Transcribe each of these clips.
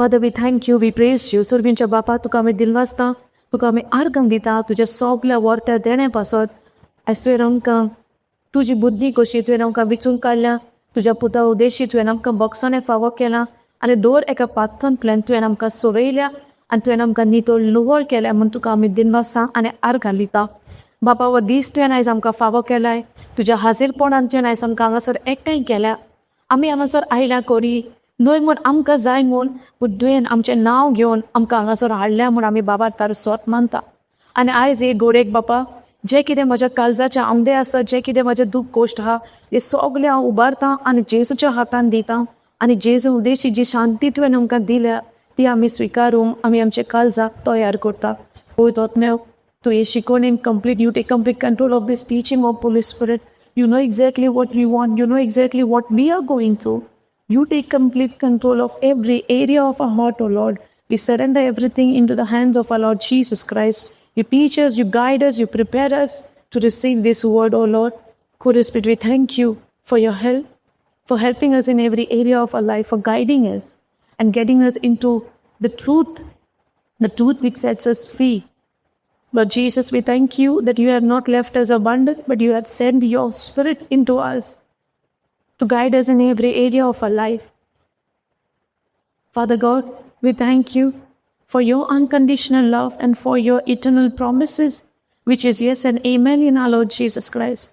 Father, we thank you, we praise you. सोर्गींच्या बापा, तुका आमी दिनवासता, तुका आमी आर्गां दिता तुज्या सगल्या वर्त्या देण्या पासत. आयज तुवें आमकां तुजी बुद्धी कशी तुवें आमकां विचून काडल्या, तुज्या पुता उद्देशी तुवें आमकां बॉक्सांनी फावो केला आनी दर एका पात्रांतल्यान तुवें आमकां सोडयल्या आनी तुवें आमकां नितळ निवळ केल्या म्हूण तुका आमी दिनवासा आनी आर्गां दिता. बापा, हो दीस तुवें आयज आमकां फावो केलाय, तुज्या हाजीरपणान तुवें आयज आमकां हांगासर एकठांय केल्या. आमी हांगासर आयल्या कोरी न्हय म्हूण आमकां जाय म्हूण, पूण तुवें आमचें नांव घेवन आमकां हांगासर हाडल्या म्हूण आमी बाबा तार सोत मानता. आनी आयज एक घोडेक बापा, जें कितें म्हज्या काळजाचे आंवडे आसा, जें कितें म्हजें दूख गोश्ट आहा, हें सगळें हांव उबारतां आनी जेजूच्या हातान दिता आनी जेजू उद्देशी जी शांती तुवें आमकां दिल्या ती आमी स्विकारून आमी आमचे काळजाक तयार करता. पवित्र आत्म्या, तूं हे शिकोवणेन complete, you take complete control of this teaching of Holy Spirit. You know exactly what we want, you know exactly what we are going through. You take complete control of every area of our heart, O Lord. We surrender everything into the hands of our Lord Jesus Christ. You teach us, you guide us, you prepare us to receive this word, O Lord. Holy Spirit, we thank you for your help, for helping us in every area of our life, for guiding us and getting us into the truth which sets us free. Lord Jesus, we thank you that you have not left us abandoned, but you have sent your Spirit into us to guide us in every area of our life. Father God, we thank you for your unconditional love and for your eternal promises, which is yes and amen in our Lord Jesus Christ.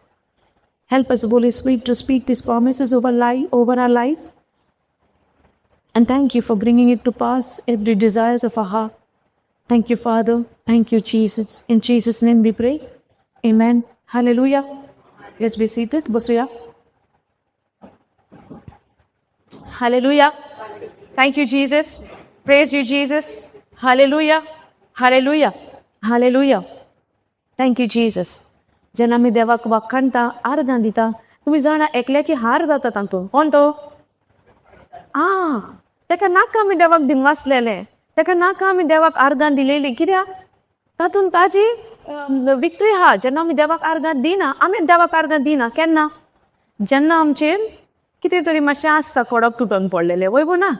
Help us, Holy Spirit, to speak these promises over, life, over our life. And thank you for bringing it to pass every desires of our heart. Thank you, Father. Thank you, Jesus. In Jesus' name we pray. Amen. Hallelujah. Let's be seated. बसूया. Hallelujah. Thank you, Jesus. Praise you, Jesus. Hallelujah. Hallelujah. Hallelujah. Thank you, Jesus. जेन्ना आमी देवाक वाखाणता, आर्गां दिता, तुमी जाणा, एकल्याची हार जाता तातूंत. कोण तो? आ तेका नाका आमी देवाक दिनवासलेले, तेका नाका आमी देवाक आर्गां दिलेली. कित्याक? तातूंत ताजी विक्ट्री आहा. जेन्ना आमी देवाक आर्गां दिना, आमी देवाक आर्गां दिना केन्ना? जेन्ना आमचेर कितें तरी मातशें आसता, खडप तुटोन पडलेलें, वय ना?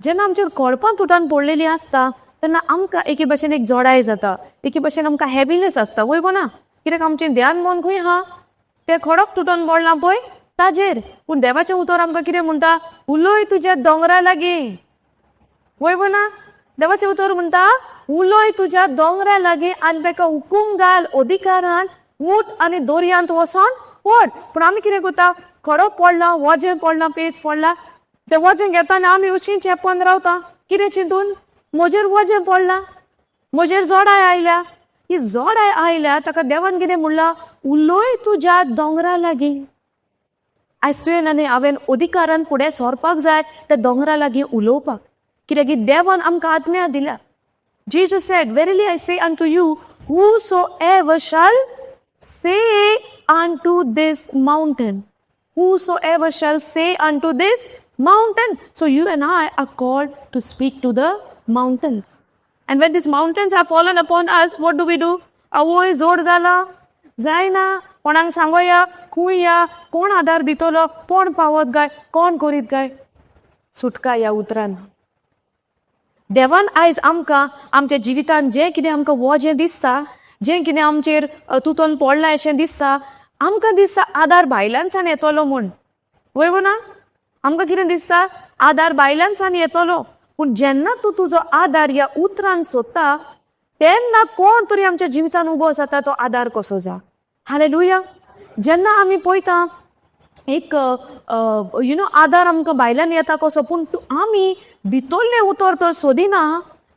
जेन्ना आमचेर खडपां तुटोन पडलेलीं आसता तेन्ना आमकां एके भशेन एक जोडाय जाता, एके भशेन आमकां हेविनेस आसता, वय ना? कित्याक आमचें ध्यान मन खंय आहा? तें खडप तुटोन पडलां पळय ताजेर. पूण देवाचें उतर आमकां कितें म्हणटा? उलय तुज्या दोंगरा लागीं, वय ना? देवाचें उतर म्हणटा, उलय तुज्या दोंगरा लागीं आनी ताका हुकूम घाल अधिकारान, उठ आनी दर्यांत वचोन पड. पूण आमी कितें करता? खडप पडलां, वजें पडलां, पेज पडलां, तें वजें घेता आनी आमी अशीं चेपोन रावता. कितें चिंतून? म्हजेर वजें पडलां, म्हजेर जोडाय आयल्या. ही जोडाय आयल्या, ताका देवान कितें म्हणलां? उलय तुज्या दोंगरा लागीं. आयज तुवें आनी हांवें अधिकारान फुडें सरपाक जाय, त्या दोंगरा लागीं उलोवपाक, कित्याक की देवान आमकां आज्ञा दिल्या. Jesus said, "Verily I say unto you, whosoever shall say unto this mountain," whosoever shall say unto this mountain. So you and I are called to speak to the mountains. And when these mountains have fallen upon us, what do we do? आवय, जोड जाला, जायना, कोणाक सांगोया, खूंय या, कोण आदार दितलो, कोण पावत काय, कोण करीत काय? सुटका ह्या उतरान. देवान आयज आमकां आमच्या जिवितान जें कितें आमकां वजें दिसता, जें कितें आमचेर तुटोन पडलां अशें दिसता, आमकां दिसता आदार भायल्यानसान येतलो म्हूण, वय ना? आमकां कितें दिसता? आदार भायल्यानसान येतलो. पूण जेन्ना तूं तुजो आदार ह्या उतरान सोदता तेन्ना कोण तरी आमच्या जिवितान उबो जाता, तो आदार कसो जा. हालेलुया. जेन्ना आमी पळयता एक you know आदार आमकां भायल्यान येता कसो, पूण आमी भितरलें उतर तो सोदिना,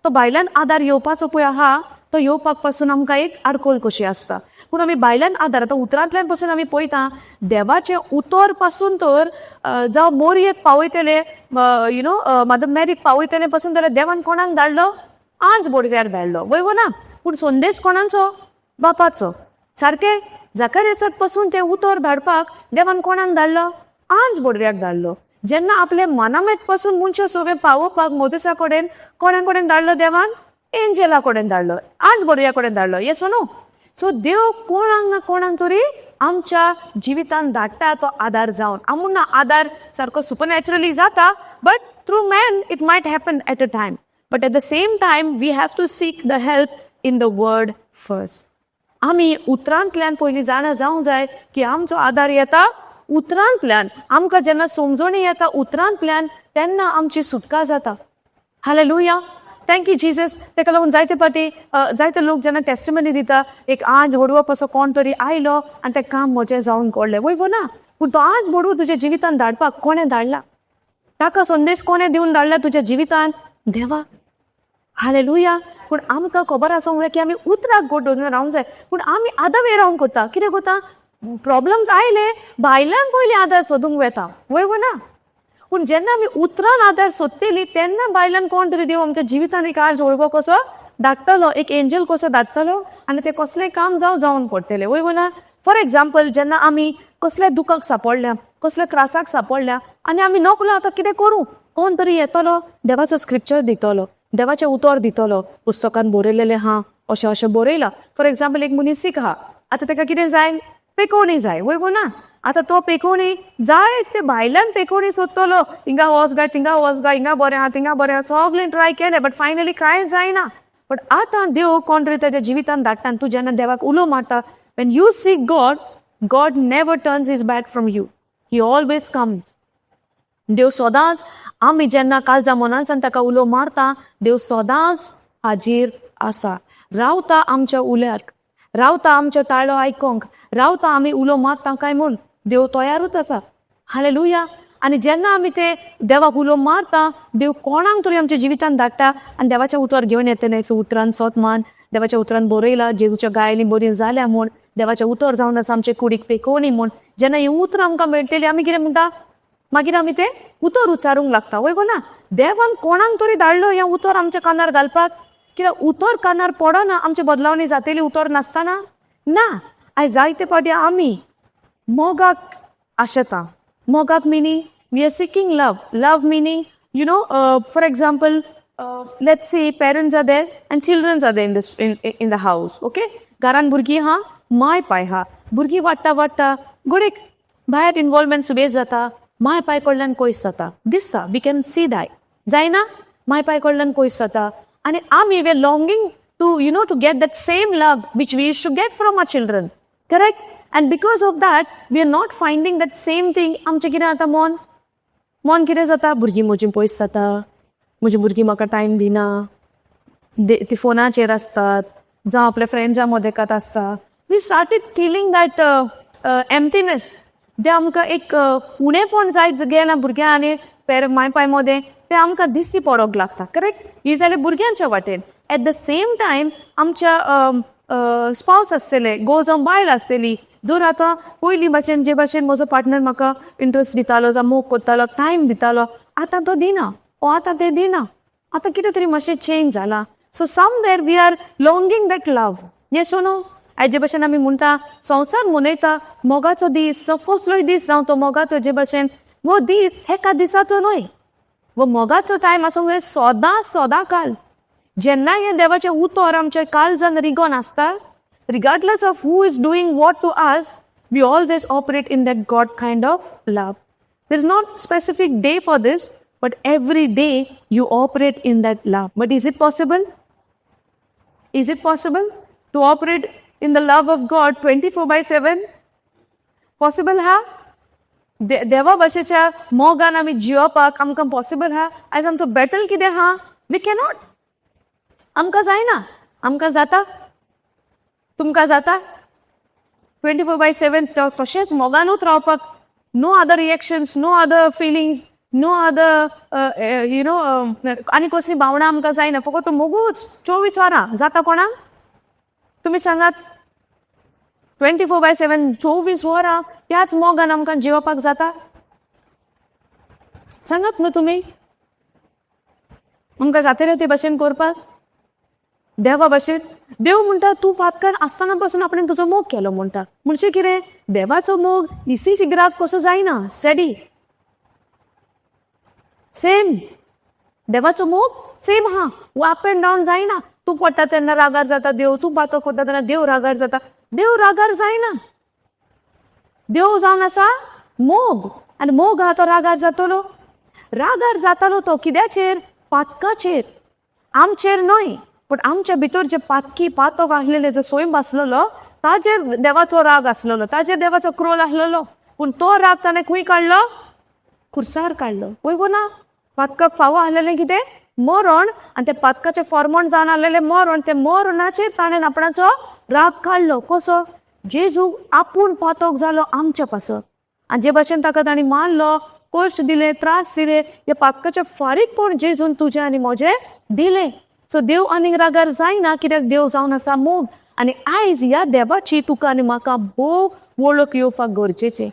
तो भायल्यान आदार येवपाचो पळय आहा, तो येवपाक पासून आमकां एक आडखळ कशी आसता. पूण आमी भायल्यान आदार आतां उतरांतल्यान पासून आमी पळयता, देवाचें उतर पासून तर जावं मोरयेक पावयतले, you know mother मॅरीक पावयतले पासून जाल्यार देवान कोणाक धाडलो? आंज बोडग्यार धाडलो, वय ना? पूण संदेश कोणाचो? बापाचो. सारकें जाकारियासाक पासून तें उतर धाडपाक देवान कोणाक धाडलो? आंज बोडव्याक धाडलो. जेन्ना आपले मनामेत पासून मनशां सगळें पावोवपाक मोजेसा कडेन कोणा कडेन धाडलो देवान? एंजला कडेन धाडलो, आंज बोडव्या कडेन धाडलो. Yes, no? सो देव कोणाक ना कोणाक तरी आमच्या जिवितान धाडटा तो आदार जावन. आमून ना आदार सारको सुपरनॅचरली जाता, but Through man it might happen at a time, but at the same time we have to seek the help in the word first. आमी उतरांतल्यान पयलीं जाणा जावंक जाय की आमचो आदार येता उतरांतल्यान. आमकां जेन्ना समजणी येता उतरांतल्यान, तेन्ना आमची सुटका जाता. Hallelujah, thank you Jesus. ताका लागून जायते फावटी जायते लोक जेन्ना टेस्टिमनी दिता, एक आंज बडवप असो कोण तरी आयलो आनी तें काम म्हजें जावन पडलें. वय वो ना? पूण तो आंज बडवो तुज्या जिवितान धाडपाक कोणें धाडला? ताका संदेश कोणें दिवन धाडला तुज्या जिवितान? देवा. हालेलुया. पूण आमकां खबर आसूंक जाय की आमी उतराक गोड दवरून रावंक जाय. पूण आमी आदर वे रावंक करता. कितें करता? प्रॉब्लम्स आयले, भायल्यान पयलीं आदार सोदूंक वेता. वय गो ना? पूण जेन्ना आमी उतरान आदार सोदतली, तेन्ना भायल्यान कोण तरी देव आमच्या जिवितान एक आज वळवो कसो धाडटलो, एक एंजल कसो धाडटलो आनी तें कसलें काम जावं जावन पडटलें. वय गो ना? फॉर एग्जाम्पल, जेन्ना आमी कसल्या दुखाक सापडल्या, कसल्या त्रासाक सापडल्या आनी आमी नकळो आतां कितें करूं, कोण तरी येतलो, देवाचो स्क्रिप्चर दितलो, देवाचें उतर दितलो. पुस्तकान बरयलेलें आहा, अशें अशें बरयलां. फॉर एग्जाम्पल, एक मनीस सीक आहा. आतां ताका कितें जाय? पेकोवणी जाय. वय गो ना? आतां तो पेकोवणी जाय ते भायल्यान पेकोवणी सोदतलो. हिंगा वच गाय, थिंगा वच गाय, हिंगा बरें आहा, थिंगा बरें आहा, सगळें ट्राय केलें, बट फायनली कांय जायना. बट आतां देव कोण तरी ताच्या जिवितान धाडटा आनी तूं जेन्ना देवाक उलो मारता, when you seek God, God never turns his back from you. He always comes. देव सदांच, आमी जेन्ना काळजा मनांसान ताका उलो मारता, देव सदांच हाजीर आसा. रावता आमच्या उल्याक, रावता आमचो ताळो आयकोंक रावता. आमी उलो मारता काय म्हूण देव तयारूच आसा. हालेलुया. आनी जेन्ना आमी ते देवाक उलो मारता, देव कोणाक तरी आमच्या जिवितान धाडटा आनी देवाचें उतर घेवन येतलें. तूं उतरान सोद मान, देवाच्या उतरान बरयला जेजूच्या गायली बरी जाल्या म्हूण, देवाचें उतर जावन आसा आमचे कुडीक पेकोवणी म्हूण. जेन्ना ही उतरां आमकां मेळटली, आमी कितें म्हणटा मागीर? आमी तें उतर उच्चारूंक लागता. वय गो ना? देवान कोणाक तरी धाडलो हें उतर आमच्या कानार घालपाक. कित्याक उतर कानार पडना, आमचे बदलावणी जातली उतर नासतना ना. आयज जायते फावटी आमी मोगाक आशेता. मोगाक meaning we are seeking love. Love meaning, for example, let's see, parents are there and childrens are there in the house, okay? घरान भुरगीं आहा, माय पाय आहा. भुरगीं वाडटा वाडटा घडयेक भायर इनवॉल्वमेंट्स वेस्ट जाता, माय पाय कडल्यान पयस जाता दिसता. We can see that. जायना? माय पाय कडल्यान पयस जाता आनी आमी we are longing to get that same love which we used to get from our children, correct? And because of that we are not finding that same thing. आमचें कितें जाता? मन मन कितें जाता? भुरगीं म्हजीं पयस जाता, म्हजी भुरगीं म्हाका टायम दिना, ती फोनाचेर आसतात जावं आपल्या फ्रेंड्सां मदेकात आसता. We started feeling that emptiness. तें आमकां एक उणेपण जायत गेलां भुरग्यां आनी पेर माय पाय मदें, तें आमकां दिश्टी पडोंक लागता, करेक्ट? ही जालें भुरग्यांच्या वाटेन. एट the same time आमच्या स्पावस आसतले गो जावं बायल आसतली, जर आतां पयलीं भाशेन, जे भाशेन म्हजो पार्टनर म्हाका इंट्रस्ट दितालो जावं मोग करतालो, टायम दितालो, आतां तो दिना ओ आतां तें दिना, आतां कितें तरी मातशें चेंज जालां. So somewhere we are longing that love, yes no? आयज जे भाशेन आमी म्हणटा, संवसार मनयता मोगाचो दीस, फसलोय दीस जावं तो मोगाचो, जे भाशेन हो दीस एका दिसाचो न्हय. हो मोगाचो टायम आसूंक जाय सदां सदां काल. जेन्ना हें देवाचें उतर आमच्या काळजान रिगोन आसता, regardless of who is doing what to us, we always operate in that God kind of love. There is not specific day for this, but every day you operate in that love. But is it possible? Is it possible to operate in the love of God 24/7? Possible हा? देवा भाशेच्या मोगान आमी जियोपाक आमकां possible हा? आयज आमचो battle कितें आहा? We cannot. आमकां जायना. आमकां जाता? तुमकां जाता 24/7 तशेंच मोगानूच रावपाक? No other reactions, no other feelings, no other आनी कसली भावनां आमकां जायना, फकत मोगूच 24 वरां जाता कोणाक? तुमी सांगात, 24/7, 24 वरां त्याच मोगान आमकां जिवपाक जाता? सांगात न्हू तुमी, आमकां जातलें ते भाशेन करपाक देवा भाशेन? देव म्हणटा, तूं पातकार आसतना पासून आपणें तुजो मोग केलो म्हणटा. म्हणजे कितें? देवाचो मोग इसीची ग्राफ कसो जायना स्टेडी सेम. देवाचो मोग सेम आहा, अप एंड डावन जायना. तूं पडटा तेन्ना रागार जाता देव, तूं पातक करता तेन्ना देव रागार जाता. देव रागार जायना. देव जावन आसा मोग आनी मोग आहा तो रागार जातलो? रागार जातालो तो कित्याचेर? पातकाचेर. आमचेर न्हय, पूण आमच्या भितर जे पातकी पातक आसलेले, जो स्वयं आसलेलो, ताजेर देवाचो राग आसलेलो, ताजेर देवाचो क्रोध आसलेलो. पूण तो राग ताणें खंय काडलो? खुर्सार काडलो. वय गो ना? पातकाक फावो आसलेलें कितें? मरण. आनी तें पातकाचें फॉर्मण जावन आसलेलें मरण. तें मरणाचेर ताणें आपणाचो राग काडलो. कसो? जेजू आपूण पातक जालो आमच्या पासत. आनी जे भाशेन ताका तांणी मारलो, कश्ट दिले, त्रास दिले, ह्या पातकाचें फारीकपण जेजून तुजें आनी म्हजें दिलें. सो देव आनीक रागार जायना, कित्याक देव जावन आसा मोग. आनी आयज ह्या देवाची तुका आनी म्हाका भोव वळख येवपाक गरजेचें,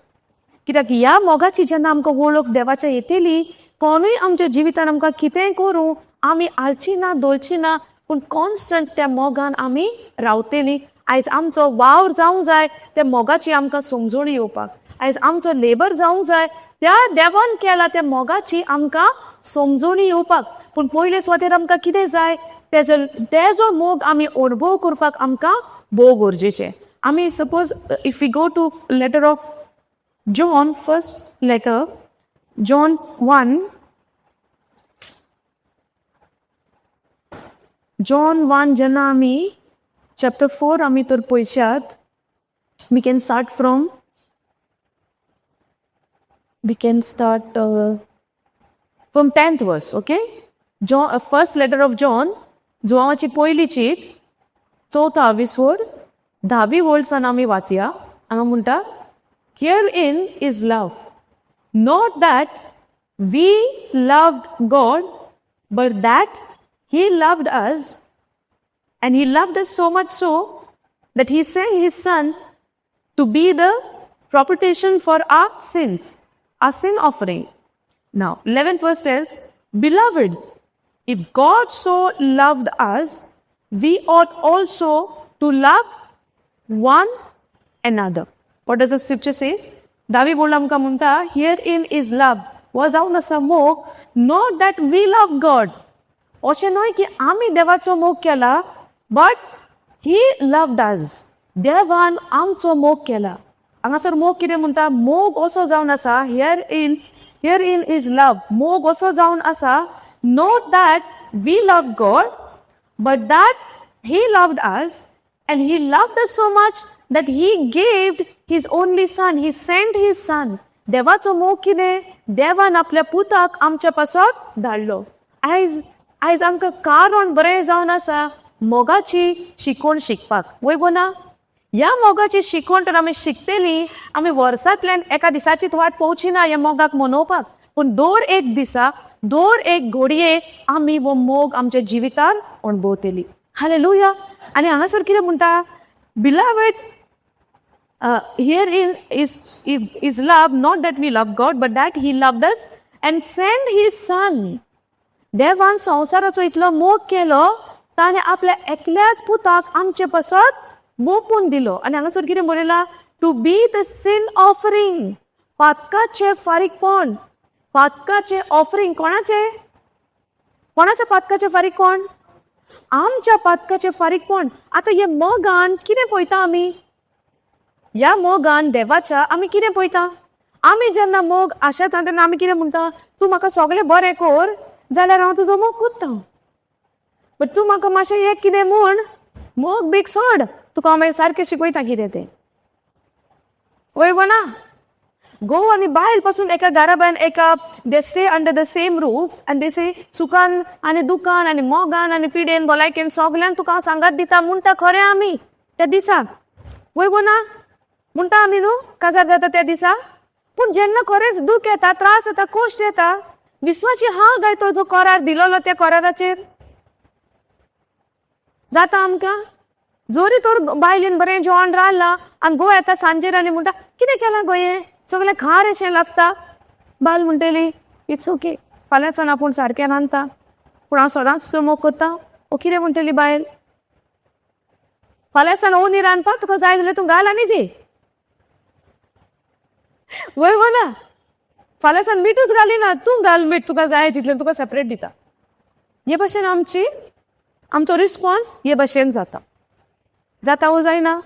कित्याक ह्या मोगाची जेन्ना आमकां वळख देवाच्या येतली, कोणूय आमच्या जिवितान आमकां कितेंय करूं, आमी हालची ना, धोलची ना, पूण कॉन्स्टंट त्या मोगान आमी रावतली. आयज आमचो वावर जावंक जाय त्या मोगाची आमकां समजणी येवपाक. आयज आमचो लेबर जावंक जाय त्या देवान केला त्या मोगाची आमकां समजणी येवपाक. पूण पयले सुवातेर आमकां कितें जाय? तेजो मोग आमी अणभव करपाक आमकां भोव गरजेचें. आमी suppose if you go to letter of John, first letter, John 1, John 1 जेन्ना आमी चॅप्टर 4 आमी तर पळयशात, we can start from 10th verse, okay? John, first letter of John, जुवाची पयली चीट, चवथो विसवड, धावी वोल्सान आमी वाचया. हांगा म्हणटा, "Herein is love, not that we loved God, but that he loved us, and he loved us so much so that he sent his son to be the propitiation for our sins, our sin offering." Now, 11th verse tells, "Beloved, if God so loved us, we ought also to love one another." What does the scripture says? धावी ओळ आमकां म्हणटा, "herein is love", हो जावन आसा मोग, "not that we love God", अशें न्हय की आमी देवाचो मोग केला, but he loved us. देवान आमचो मोग केला. हांगासर मोग कितें म्हणटा? मोग असो जावन आसा, herein is love, मोग असो जावन आसा, not that we love God, but that he loved us, and he loved us so much that he gave his only son. He sent his son. देवाचो मोग कितें? देवान आपल्या पुताक आमच्या पासत धाडलो. आयज आमकां कारण बरें जावन आसा मोगाची शिकवण शिकपाक. वय गो ना? ह्या मोगाची शिकवण तर आमी शिकतली, आमी वर्सांतल्यान एका दिसाचीच वाट पळोवची ना ह्या मोगाक मनोवपाक, पूण दर एक दिसा, दर एक घडये आमी हो मोग आमच्या जिवितान अणभवतली. हालेलुया. आनी हांगासर कितें म्हणटा? "Beloved, herein is love, not that we love God, but that he loved us and sent his son." देवान संवसाराचो इतलो मोग केलो, ताणें आपल्या एकल्याच पुताक आमचे पासत मोपून दिलो. आनी हांगासर कितें बरयलां? "To be the sin offering", पातकाचें फारीकपण. पातकाचें ऑफरींग कोणाचें? कोणाच्या पातकाचें फारीकपण? आमच्या पातकाचें फारीकपण. आतां हे मोगान कितें पळयता आमी? ह्या मोगान देवाच्या आमी कितें पळयता? आमी जेन्ना मोग आशेता तेन्ना आमी कितें म्हणटा? तूं म्हाका सगळें बरें कर जाल्यार हांव तुजो मोग कोत्ता, बट तूं म्हाका मातशें एक कितें म्हूण, मोग बीग सोड, तुका हांव मागीर सारकें शिकयता कितें तें. वय ना? घोव आनी बायल पासून एका घराब्यान एका, they stay under the same roof and they say, सुखान आनी दुखान आनी मोगान आनी पिडेन, भलायकेन, सगल्यान तुका हांव सांगात दिता म्हणटा खरें आमी त्या दिसा. वय गो ना? म्हणटा आमी न्हू काजार जाता त्या दिसा. पूण जेन्ना खरेंच दूख येता, त्रास येता, कश्ट येता, विस्वासी हा काय तो जो करार दिलोलो त्या कराराचेर जाता आमकां? जोरी तर बायलेन बरें जेवण रांदलां आनी घोव येता सांजेर आनी म्हणटा, कितें केलां गो हें, सगळें खार अशें लागता. बायल म्हणटली, it's okay, फाल्यां सावन आपूण सारकें रांदता, पूण हांव सदांच तुजो मोग करता. ओ कितें म्हणटली बायल? फाल्यां सावन ओनी रांदपाक तुका जाय जाल्यार तूं घाल आनी जे. वय ना? फाल्यां सावन मिठूच घालिना, तूं घाल मीठ, तुका जाय तितलें, तुका सेपरेट दिता. हे भशेन आमचो रिस्पॉन्स हे भशेन जाता. जाता वो जायना?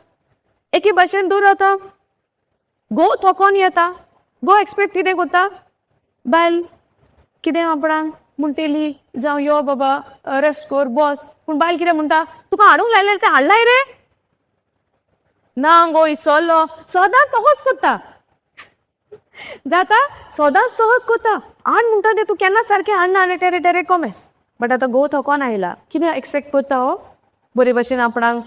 एके भशेन दूर जाता. घोव थकोन येता, घोव एक्सपेक्ट कितें करता? बायल कितें आपणाक म्हणटेली, जावं यो बाबा रेस्ट कर बस. पूण बायल कितें म्हणटा, तुका हाडूंक लायलें तें हाडलाय रे? ना गो, इसोल्लो. सदांच तहोच सोदता जाता, सदांच सहज कोता. हाड म्हणटा तें तूं केन्ना सारकें हाडना आनी टेरे टेरे कोमेस. बट आतां घोव थकोन आयला, कितें एक्सपेक्ट करता हो? बरे भशेन आपणाक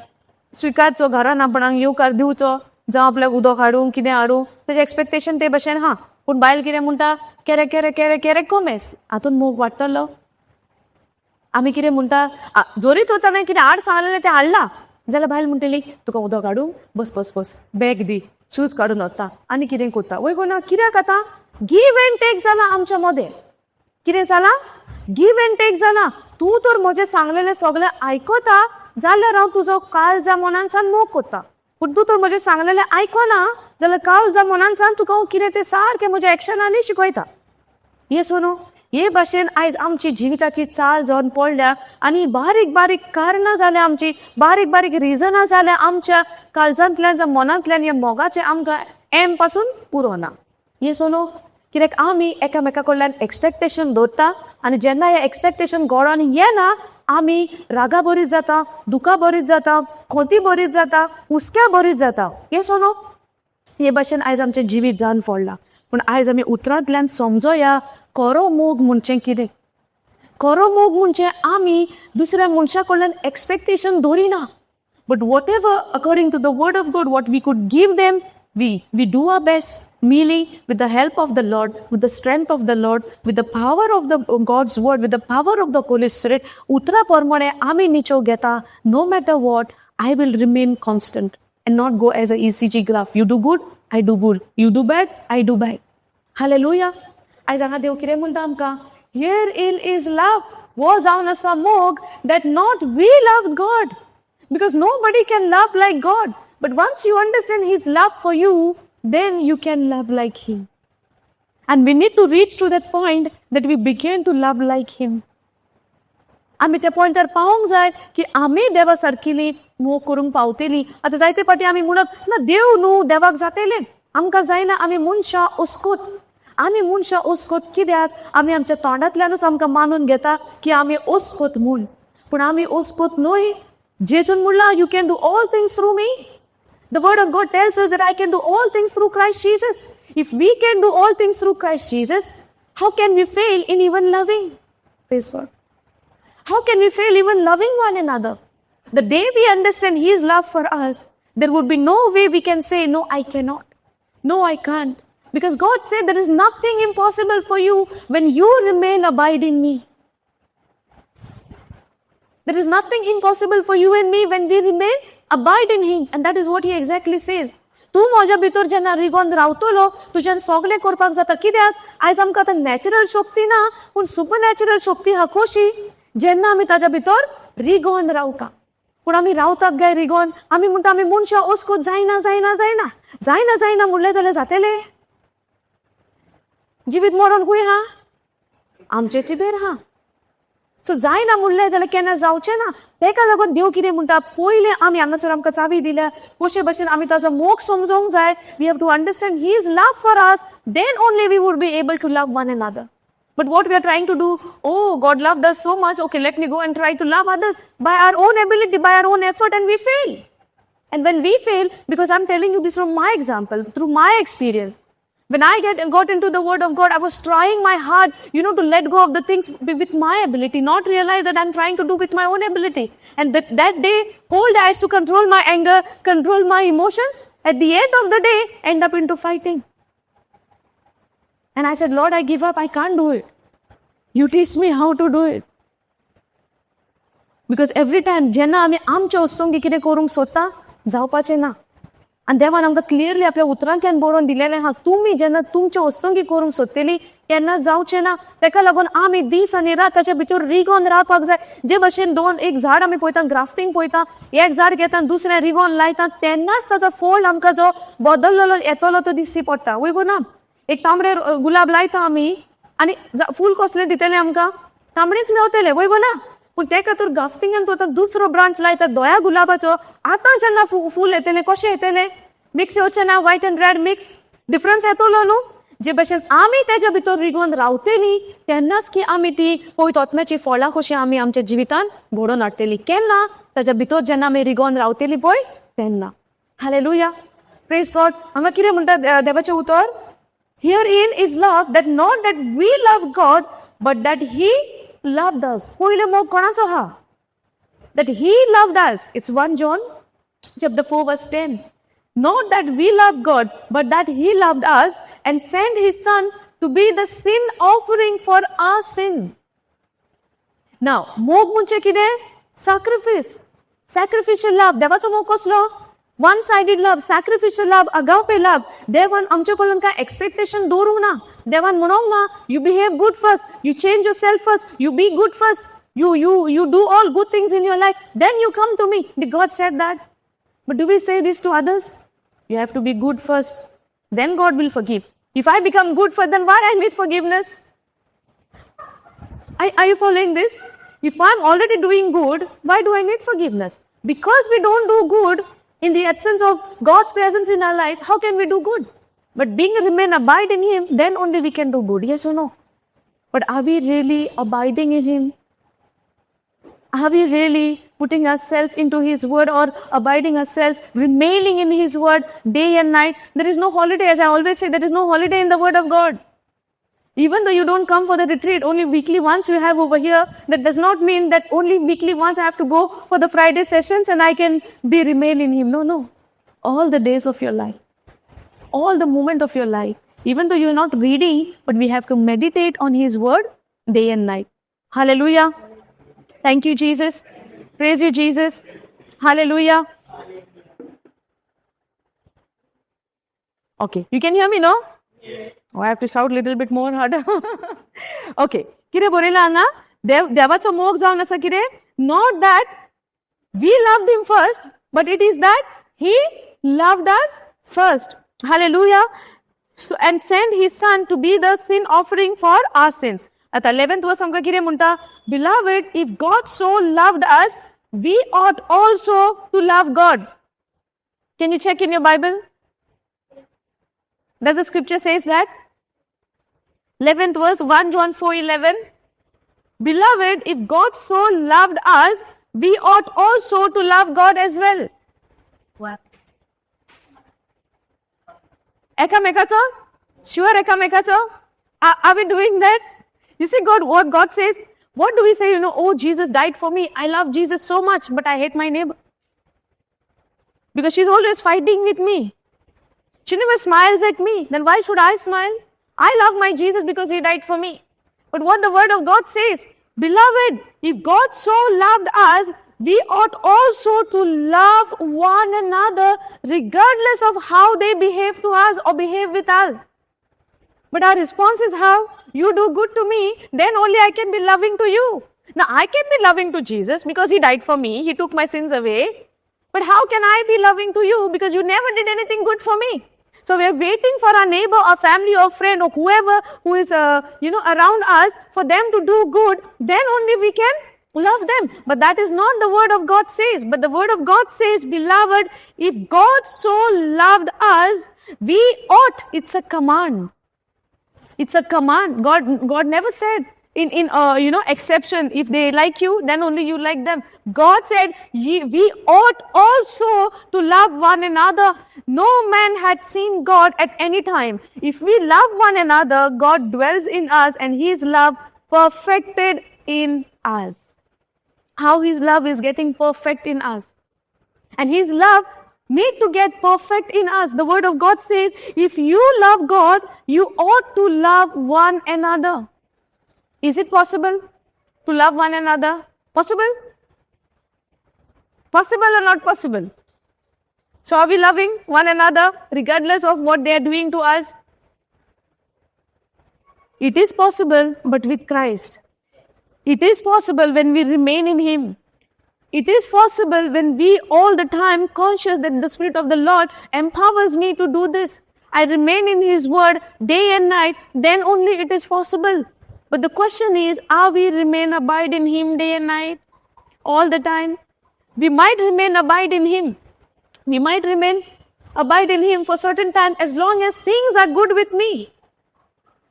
स्विकारचो, घरान आपणाक येवकार दिवचो, जावं आपल्याक उदक हाडूं, कितें हाडूं, तेजें एक्सपेक्टेशन ते भशेन हा. पूण बायल कितें म्हणटा, केरे केरे केरे केरे कोमेस. हातून मोग वाडटलो? आमी कितें म्हणटा, जरी तर ताणें कितें हाड सांगलेलें तें हाडलां जाल्यार बायल म्हणटली, तुका उदक हाडूं? बस बस बस, बॅग दी, शूज काडून वता आनी कितें करता. वय गो ना? कित्याक आतां गीव एंड टेक जाला आमच्या मदें. कितें जालां? गीव एंड टेक जाला. तूं तर म्हजें सांगलेलें सगळें आयकता जाल्यार हांव तुजो काळजा मनान मोग करता. पूण तूं तर म्हजें सांगलेलें आयकना जाल्यार काळजा मनान तुका हांव कितें तें सारकें म्हज्या एक्शनांनी शिकयता. हे सोनू, हे भाशेन आयज आमची जिविताची चाल जावन पडल्या आनी बारीक बारीक कारणां जाल्या आमची, बारीक बारीक रिजनां जाल्या आमच्या काळजांतल्यान जावं मनांतल्यान ह्या मोगाचें आमकां एम पासून पुरो ना. हे सोनू, कित्याक आमी एकामेका कडल्यान एक्सपेक्टेशन दवरता आनी जेन्ना हें एक्सपेक्टेशन घडोन येना, आमी रागा बरीत जाता, दुखा बरीत जाता, खोती बरीत जाता, हुस्क्या बरीत जाता. हे सोनू, हे भाशेन आयज आमचें जिवीत जावन पडलां. पूण आयज आमी उतरांतल्यान समजोया खरो मोग म्हणचें कितें. खरो मोग म्हणजे आमी दुसऱ्या मनशा कडल्यान एक्सपेक्टेशन दवरिना, but whatever, according to the word of God, what we could give them, we do our best merely with the help of the Lord, with the strength of the Lord, with the power of the God's word, with the power of the Holy Spirit. उतरा प्रमाणे आमी निचो घेता, no matter what, I will remain constant and not go as a ECG graph. You do good, I do good. You do bad, I do bad. Hallelujah. आयज हांगा देव कितें म्हणटा आमकां? Herein is love, हो जावन आसा मोग, that not we love God, because nobody can love like God. But once you understand His love for you, then you can love like Him. And we need to reach to that point that we begin to love like Him. आमी त्या पॉयंटार पावोंक जाय की आमी देवा सारकेली मोग करूंक पावतली. आतां जायते फावटी आमी म्हणप ना, देव न्हू, देवाक जातेलें, आमकां जायना. आमी मनशां ओस्कोत, आमी मनशां ओस्कोत. कित्याक आमी आमच्या तोंडांतल्यानूच आमकां मानून घेता की आमी ओस्कोत म्हूण, पूण आमी ओस्कोत न्हय. जेजून म्हणलां, "You can do all things through me." The word of God tells us that I can do all things through Christ Jesus. If we can do all things through Christ Jesus, how can we fail in even loving? Praise God. How can we fail even loving one another? The day we understand His love for us, there would be no way we can say, "No, I cannot. No, I can't." Because God said there is nothing impossible for you when you remain abide in me. There is nothing impossible for you and me when we remain abide in Him. And that is what He exactly says. तूं म्हज्या भितर जेन्ना रिगोन रावतलो, तुज्यान सगळें करपाक जाता. कित्याक आयज आमकां आतां नॅचरल शक्ती ना, पूण सुपर नॅचरल शक्ती हा कशी, जेन्ना आमी ताज्या भितर रिगोन रावता. पूण आमी रावतात काय रिगोन? आमी म्हणटा आमी मनशां ओस्कोत, जायना जायना जायना जायना जायना म्हणलें जाल्यार जातेलें? जिवीत मरण खंय हा? आमचे जिबेर हा. सो जायना म्हणलें जाल्यार केन्ना जावचें ना. तेका लागून देव कितें म्हणटा, पयलें आमी हांगासर आमकां चावी दिल्या, कशे भशेन आमी ताजो मोग समजोंक जाय. We have to understand His love for us, then only we would be able to love one another. But what we are trying to do, "Oh, God loved us so much, okay, let me go and try to love others by our own ability, by our own effort," and we fail. And when we fail, because I'm telling you this from my example, through my experience, when I got into the Word of God, I was trying my hard to let go of the things with my ability, not realize that I'm trying to do with my own ability. And that day, whole day I used to control my anger, control my emotions. At the end of the day, end up into fighting. And I said, "Lord, I give up. I can't do it. You teach me how to do it." Because every time जेन्ना आमी आमच्या वस्तूंक कितें करूंक सोदता, जावपाचें ना. आनी देवान आमकां क्लियरली आपल्या उतरांतल्यान बरोवन दिलेलें आहा, तुमी जेन्ना तुमच्या वस्तूंकी करूंक सोदतली तेन्ना जावचें ना. तेका लागून आमी दीस आनी रात ताच्या भितर रिगोन रावपाक जाय. जे भशेन दोन एक झाड आमी पळयता, ग्राफ्टींग पळयता, एक झाड घेता, दुसरें रिगोन लायता, तेन्नाच ताचो फोल आमकां जो बदललेलो येतलो तो दिश्टी पडटा. वय गो ना? एक तांबडे गुलाब लायता आमी आनी फूल कसलें दितलें आमकां? तांबडेच मेवतले. वय गो ना? पूण तेका तर ग्राफ्टिंगान तूं आतां दुसरो ब्रांच लायता धव्या गुलाबाचो, आतां जेन्ना फूल येतलें, कशें येतलें? मिक्स येवचें ना? White and red mix difference येतलो न्हू? जे भशेन आमी तेज्या भितर रिगोवन रावतली तेन्नाच की आमी ती पवित्र आत्म्याची फळां कशी आमी आमच्या जिवितान घडोवन हाडटली. केन्ना? ताच्या भितर जेन्ना आमी रिगोवन रावतली पळय तेन्ना. हालेलुया, प्रेज गॉड. हांगा कितें म्हणटा देवाचें उतर? Herein is love, that not that we love God, but that He loved us. पयले मोग कोणाचो आहा? That He loved us. It's 1 John chapter 4 verse 10. Not that we love God, but that He loved us and sent His Son to be the sin offering for our sin. Now, मोग म्हणजे कितें? Sacrifice. Sacrificial love. देवाचो मोग कसलो? One sided love, sacrificial love, agape love. देवान आमचे कडल्यान कांय एक्सपेक्टेशन दवरूंक ना. देवान म्हणोंक ना, you behave good first, you change yourself first, you be good first, you do all good things in your life, then you come to me. Did God said that? But do we say this to others? You have to be good first, then God will forgive. If I become good first, then why I need forgiveness? Are you following this? If I'm already doing good, why do I need forgiveness? Because we don't do good in the absence of God's presence in our life, how can we do good? But being remain abide in Him, then only we can do good. Yes or no? But are we really abiding in Him? Are we really putting ourselves into His Word or abiding ourselves, remaining in His Word day and night? There is no holiday. As I always say, there is no holiday in the Word of God. Even though you don't come for the retreat, only weekly once you have over here, that does not mean that only weekly once I have to go for the Friday sessions and I can be remain in Him. No, no. All the days of your life, all the moment of your life, even though you are not reading, but we have to meditate on His Word day and night. Hallelujah. Thank you, Jesus. Praise you, Jesus. Hallelujah. Okay, you can hear me, no? Yes. Oh, I have to shout a little bit more harder. Okay. कितें बरयलां हांगा? देवाचो मोग जावन आसा कितें? Not that we loved Him first, but it is that He loved us first. Hallelujah. So, and sent His Son to be the sin offering for our sins. आतां 11th verse आमकां कितें म्हणटा? Beloved, if God so loved us, we ought also to love God. Can you check in your Bible? Does the scripture says that? 11th verse, 1 John 4:11. Beloved, if God so loved us, we ought also to love God as well. What? एकामेकाचो? Sure, एकामेकाचो? Are we doing that? You see, God, what God says, what do we say? You know, oh, Jesus died for me. I love Jesus so much, but I hate my neighbor. Because she's always fighting with me. She never smiles at me. Then why should I smile? I love my Jesus because He died for me. But what the word of God says, beloved, if God so loved us, we ought also to love one another regardless of how they behave to us or behave with us. But our response is how? You do good to me, then only I can be loving to you. Now, I can be loving to Jesus because He died for me. He took my sins away. But how can I be loving to you because you never did anything good for me? So we are waiting for our neighbor or family or friend or whoever who is around us for them to do good. Then only we can love them. But that is not the word of God says. But the word of God says, beloved, if God so loved us, we ought. It's a command. It's a command. God never said in exception, if they like you, then only you like them. God said, we ought also to love one another. No man had seen God at any time. If we love one another, God dwells in us and His love perfected in us. How His love is getting perfect in us. And His love need to get perfect in us. The word of God says, if you love God, you ought to love one another. Is it possible to love one another? Possible? Possible or not possible? So are we loving one another regardless of what they are doing to us? It is possible, but with Christ. It is possible when we remain in Him. It is possible when we all the time conscious that the Spirit of the Lord empowers me to do this. I remain in His Word day and night, then only it is possible. But the question is, are we remain abide in Him day and night? All the time? We might remain abide in Him. We might remain abide in Him for certain time as long as things are good with me.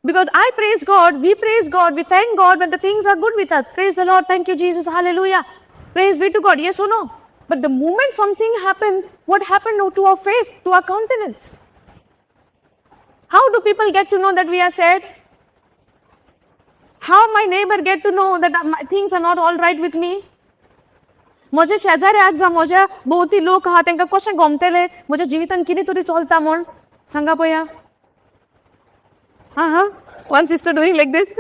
Because I praise God, we praise God, we thank God when the things are good with us. Praise the Lord, thank you, Jesus, hallelujah. Praise be to God, yes or no? But the moment something happened, what happened to our face, to our countenance? How do people get to know that we are sad? How my neighbor get to know that things are not all right with me? म्हज्या शेजाऱ्याक जावं म्हज्या भोंवती लोक आहा तांकां कशें गोमतले म्हज्या जिवितान कितें तरी चलता म्हूण सांगा पळया. हां हां, one sister doing like this.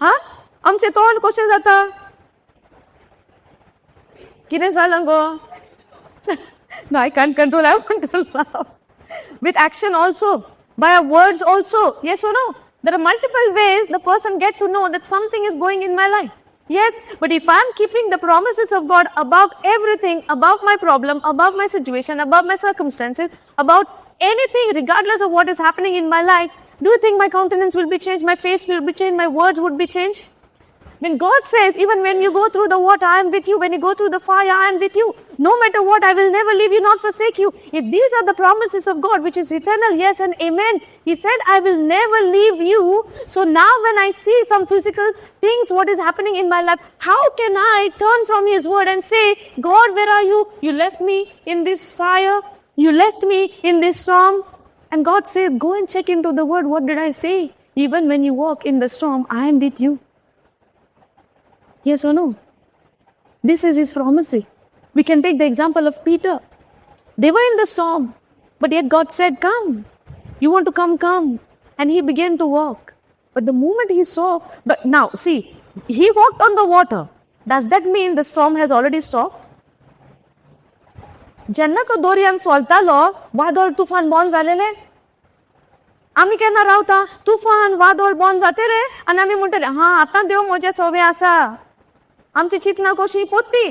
हां, आमचें तोंड कशें जाता? कितें जालां गो? No, I can't control. I want to laugh. With action also, by our words also. Yes or no? There are multiple ways the person get to know that something is going in my life. Yes, but if I'm keeping the promises of God above everything, above my problem, above my situation, above my circumstances, about anything, regardless of what is happening in my life, do you think my countenance will be changed, my face will be changed, my words would be changed? When God says, even when you go through the water, I am with you. When you go through the fire, I am with you. No matter what, I will never leave you, not forsake you. If these are the promises of God, which is eternal, yes and amen. He said, I will never leave you. So now when I see some physical things, what is happening in my life, how can I turn from His word and say, God, where are you? You left me in this fire. You left me in this storm. And God said, go and check into the word. What did I say? Even when you walk in the storm, I am with you. Yes or no? This is his promise. We can take the example of Peter. They were in the storm, but yet God said, come. You want to come, come. And he began to walk. But the moment he saw, but now see, he walked on the water. Does that mean the storm has already stopped? जेन्ना तो दोरयान चलतालो, वादळ तुफान बंद जालेलें? आमी केन्ना रावता, तुफान वादळ बंद जातले आनी आमी म्हणटले, हां, आतां देव म्हजे सवे आसा. आमची चिंतना कशी पोत्ती.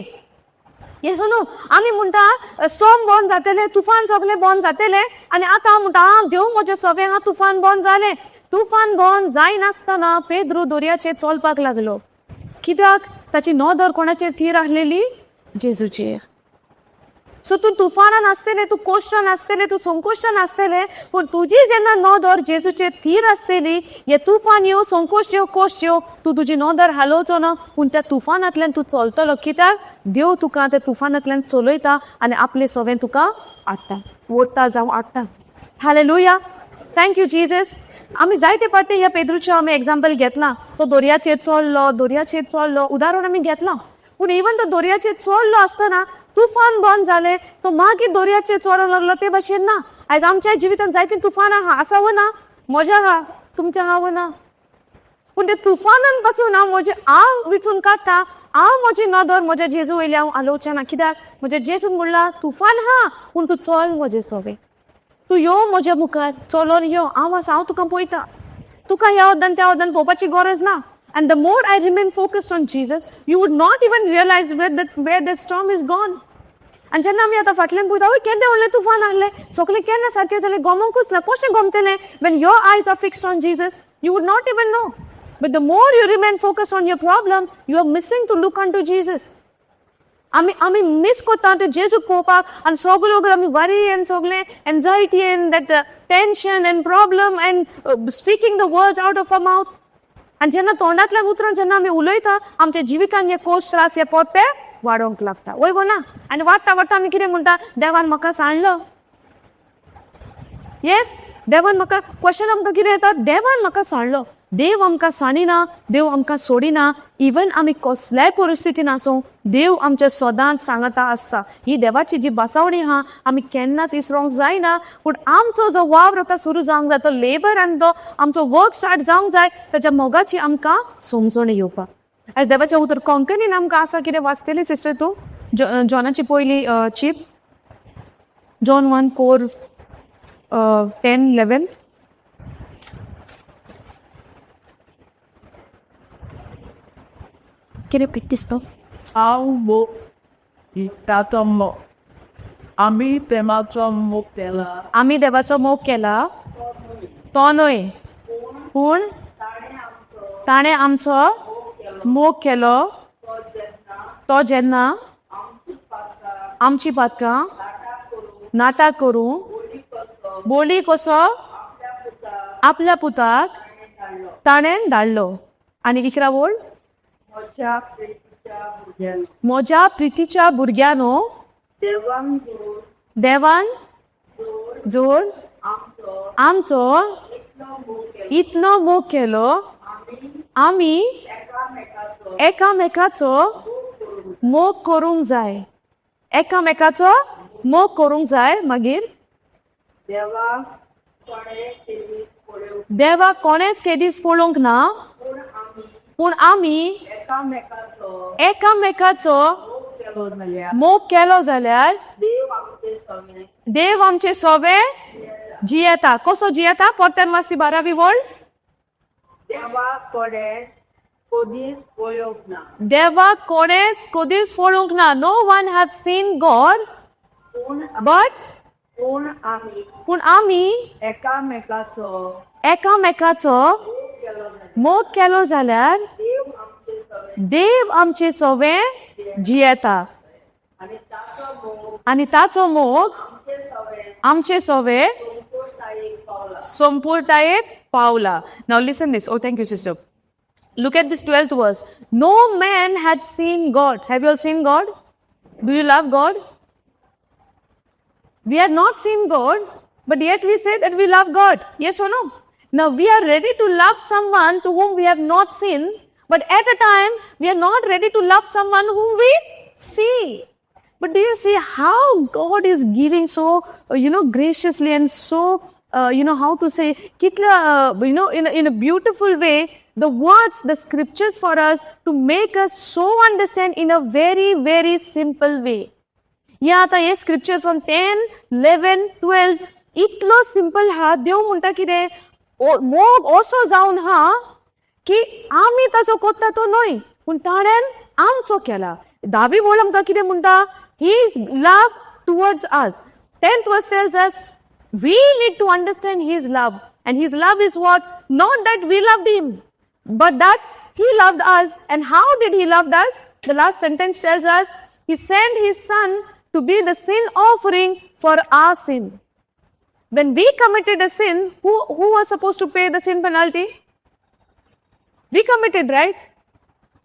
येस न्हू? आमी म्हणटा, सोम बंद जातले, तुफान सगळे बंद जातले आनी आतां हांव म्हणटा, आं, देव म्हजे सवे आहा, तुफान बंद जालें. तुफान बंद जायनासतना पेद्रू दर्याचेर चलपाक लागलो. कित्याक? ताची नदर कोणाचेर थीर आसलेली? जेजूचेर. सो तूं तुफानान आसतलें, तूं कोश्टान आसतलें, तूं संकोश्टान आसतलें, पूण तुजी जेन्ना नदर जेजूचेर थीर आसतली, हे तुफान येवं, संकोश्ट येवं, कोश्ट येवं, तूं तुजी नदर हालोवचो ना, पूण त्या तुफानांतल्यान तूं चलतलो. कित्याक? देव तुका त्या तुफानांतल्यान चलयता आनी आपले सवें तुका हाडटा, ओडटा जावं हाडटा. Hallelujah, thank you Jesus. आमी जायते फावटी ह्या पेद्रूचें आमी एग्जाम्पल घेतलां. तो दर्याचेर चल्लो, दर्याचेर चल्लो, उदाहरण आमी घेतलां. पूण इवन तो दर्याचेर चल्लो आसतना तुफान बंद जालें, तो मागीर दर्याचेर चलोंक लागलो ते भाशेन ना. आयज आमच्या जिवितांत जायतीं तुफानां आहा. आसा वो ना? म्हज्या आहा, तुमच्या आहा वो ना? पूण ते तुफानान पासून हांव म्हजें हांव विचून काडटा, हांव म्हजी नदर म्हज्या जेजू वयली हांव हालोवचें ना. कित्याक? म्हज्या जेजून म्हणलां, तुफान आहा, पूण तूं चल म्हजे सोबे, तूं यो म्हज्या मुखार चलोन यो, हांव आसा, हांव तुका पळयता. तुका ह्या वद्दान त्या वद्दान पळोवपाची गरज ना. And the more I remain focused on Jesus, you would not even realize where the storm is gone. आनी जेन्ना आमी आतां फाटल्यान पळयता, हय, केदें व्हडलें तुफान आहलें, सगळें केन्ना सारकें जालें गोमोंकूच ना. कशें गोमतलें? When your eyes are fixed on Jesus, you would not even know. But the more you remain focused on your problem, you are missing to look unto Jesus. आमी मीस करता ते जेजूक पळोवपाक आनी सगल्यो आमी वरी आनी सगळें anxiety and that tension and problem and speaking the words out of our mouth. आनी जेन्ना तोंडांतल्यान उतरां जेन्ना आमी उलयता, आमच्या जिवितान हे कोश त्रास हे पोरते वाडोवंक लागता. वय गो ना? आनी वाडटा वाडटा आमी कितें म्हणटा? देवान म्हाका सांडलो. येस, देवान म्हाका, क्वेश्चन आमकां कितें येता? देवान म्हाका सांडलो. देव आमकां सांडिना, देव आमकां सोडिना. इवन आमी कसल्याय परिस्थितीन आसूं, देव आमच्या सदांच सांगता आसता. ही देवाची जी बसावणी आहा, आमी केन्नाच इसरोंक जायना. पूण आमचो जो वावर आतां सुरू जावंक जाय, तो लेबर आनी तो आमचो वर्क स्टार्ट जावंक जाय, ताच्या मोगाची आमकां समजण येवपाक. आयज देवाचें उतर कोंकणीन आमकां आसा. कितें वाचतली सिस्टर तूं? जॉनाची पयली चीट, John 1:4, 10, 11. कितें प्रॅक्टीस तो? हांव मोग ताचो मोग, आमी प्रेमाचो मोग केला. आमी देवाचो मोग केला, तो न्हय, पूण ताणें आमचो मोग केलो. तो जेन्ना आमची पातकां नाटक करूं बोली कसो आपल्या पुताक ताणें धाडलो. आनी 11 वळ. म्हज्या प्रितीच्या भुरग्यांनो, म्हज्या प्रितीच्या भुरग्यांनो, देवान जोड देवान जोड जोड आमचो आमचो इतलो मोग केलो, इतलो मोग केलो, आमी आमी एकामेकाचो एकामेकाचो मोग करूंक मोग करूंक जाय. एकामेकाचो मोग करूंक जाय. मागीर देवाक कोणें केदींच पळोवंक, देवाक कोणेच केदीच पळोवंक ना, पूण आमी पूण आमी एकामेकाचो एकामेकाचो मोग केलो जाल्यार मोग केलो जाल्यार देव आमचे सगळे देव आमचे सोवे जियेता. कसो जियेता? परत्यान मातशी 12वी वळ. देवाक कोणें कदींच पळोवंक ना, देवाक कोणेच कदीच पळोवंक ना. No one have seen God, पूण बट पूण आमी पूण आमी एकामेकाचो एकामेकाचो मोग केलो जाल्यार मोग केलो जाल्यार देव आमचे सगळे देव आमचे सोवे जियेता आनी ताचो मोग आनी ताचो मोग आमचे सगळे आमचे सोवे संपुर्णतायेक पावला. संपुर्णतायेक पावला. Now listen this. Oh, thank you sister. Look at this 12th verse. No man had seen God. Have you all seen God? Do you love God? We have not seen God, but yet we say that we love God. Yes or no? Now we are ready to love someone to whom we have not seen, but at a time we are not ready to love someone whom we see. But do you see how God is giving so, graciously and so, how to say, kitla, in a beautiful way, the words, the scriptures for us to make us so understand in a very, very simple way. हे आतां हे scripture from 10, 11, 12 इतलो simple हा. देव म्हणटा कितें, मोग असो जावन हा की आमी ताचो कोत्ता तो न्हय, पूण ताणें आमचो केला. 10वी वळ आमकां कितें म्हणटा? His love towards us. 10th verse tells us we need to understand his love, and his love is what? Not that we loved him, but that he loved us. And how did he love us? The last sentence tells us he sent his son to be the sin offering for our sin. When we committed a sin, who was supposed to pay the sin penalty? We committed, right?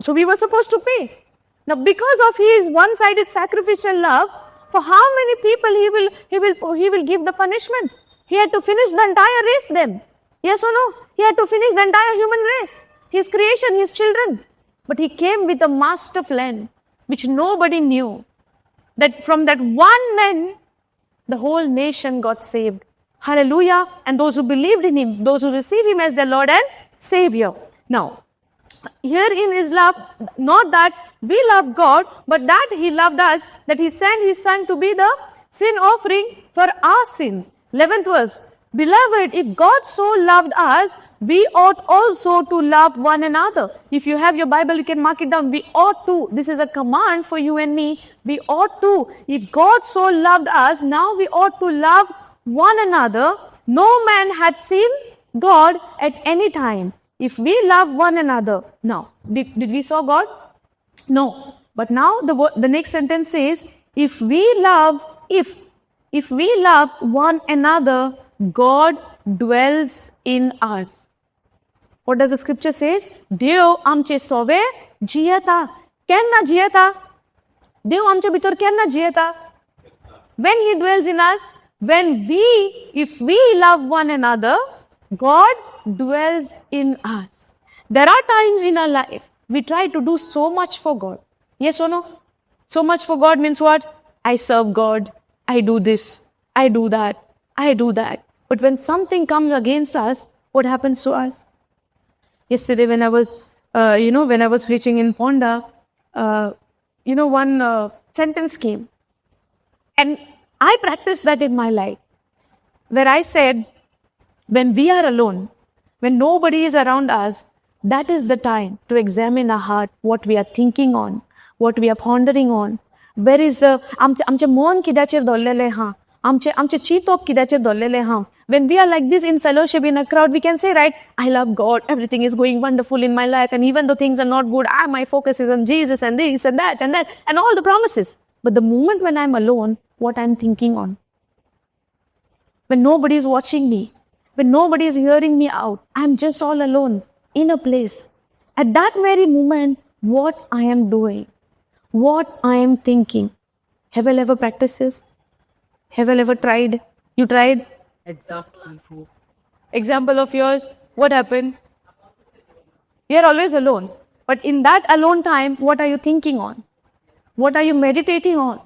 So we were supposed to pay. Now, because of his one-sided sacrificial love, for how many people he will give the punishment? He had to finish the entire race then. Yes or no? He had to finish the entire human race, his creation, his children. But he came with a master plan, which nobody knew. That from that one man, the whole nation got saved. Hallelujah. And those who believed in him, those who received him as their Lord and Savior. Now, here in his love, not that we love God, but that he loved us, that he sent his son to be the sin offering for our sin. 11th verse. Beloved, if God so loved us, we ought also to love one another. If you have your Bible, you can mark it down. We ought to. This is a command for you and me. We ought to. If God so loved us, now we ought to love one another. No man had seen God at any time. If we love one another. Now, did we saw God? No. But now the next sentence says, if we love, if we love one another, God dwells in us. What does the scripture says? देव आमचे सोवे जियेता. केन्ना जियेता? देव आमचे भितर केन्ना जियेता? When he dwells in us, when we, if we love one another, God dwells in us. There are times in our life we try to do so much for God. Yes or no? So much for God means what? I serve God. I do this. I do that. I do that. But when something comes against us, what happens to us? Yesterday when I was, when I was preaching in Ponda, one sentence came. And I practiced that in my life, where I said, when we are alone, when nobody is around us, that is the time to examine our heart, what we are thinking on, what we are pondering on. Where is the, आमचें मन कित्याचेर दवरलेलें आहा, आमचें चिंतप कित्याचेर दवरलेलें आहा. When we are like this in fellowship, in a crowd, we can say, right, I love God, everything is going wonderful in my life, and even though things are not good, my focus is on Jesus and this and that and that and all the promises. But the moment when I'm alone, what I'm thinking on? When nobody is watching me, When nobody is hearing me out, I am just all alone in a place. At that very moment, what I am doing, what I am thinking. Have you ever practiced this? Have you ever tried? You tried? Exactly. Example of yours, what happened? You are always alone. But in that alone time, what are you thinking on? What are you meditating on?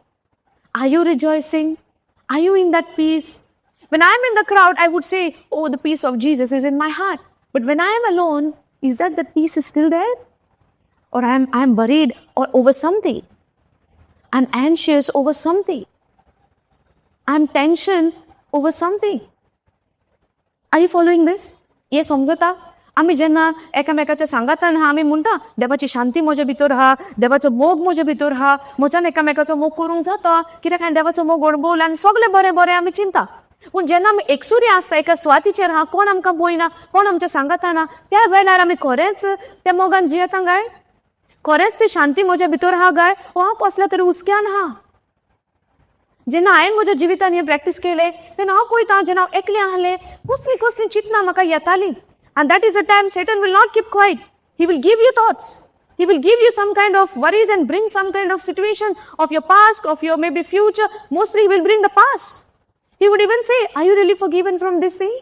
Are you rejoicing? Are you in that peace? When I'm in the crowd, I would say, oh, the peace of Jesus is in my heart. But when I am alone, is that the peace is still there? Or I'm worried or over something. I'm anxious over something. I'm tension over something. Are you following this? हे समजता? आमी जेन्ना एकामेकाच्या सांगातान आहा, आमी म्हणटा देवाची शांती म्हज्या भितर आहा, देवाचो मोग म्हज्या भितर आहा, म्हज्यान एकामेकाचो मोग करूंक जाता, कित्याक हांवें देवाचो मोग अणभवला आनी सगळें बरें बरें आमी चिंता. पूण जेन्ना आमी एकसुरी आसता, एका सुवातीचेर आहा, कोण आमकां पळयना, कोण आमच्या सांगाताना, त्या वेळार आमी खरेंच त्या मोगान जियेता काय? खरेंच ती शांती म्हज्या भितर आहा काय? ओ हांव कसल्या तरी हुस्क्यान आहा. जेन्ना हांवें म्हज्या जिवितान हें प्रॅक्टीस केलें तेन्ना हांव पळयता, जेन्ना हांव एकलें आहलें, कसलीं कसलीं चिंतनां म्हाका येतालीं. And that is a time Satan will not keep quiet. He will give you thoughts. He will give you some kind of worries and bring some kind of situation of your past, of your maybe future. Mostly he will bring the past. He would even say, are you really forgiven from this sin?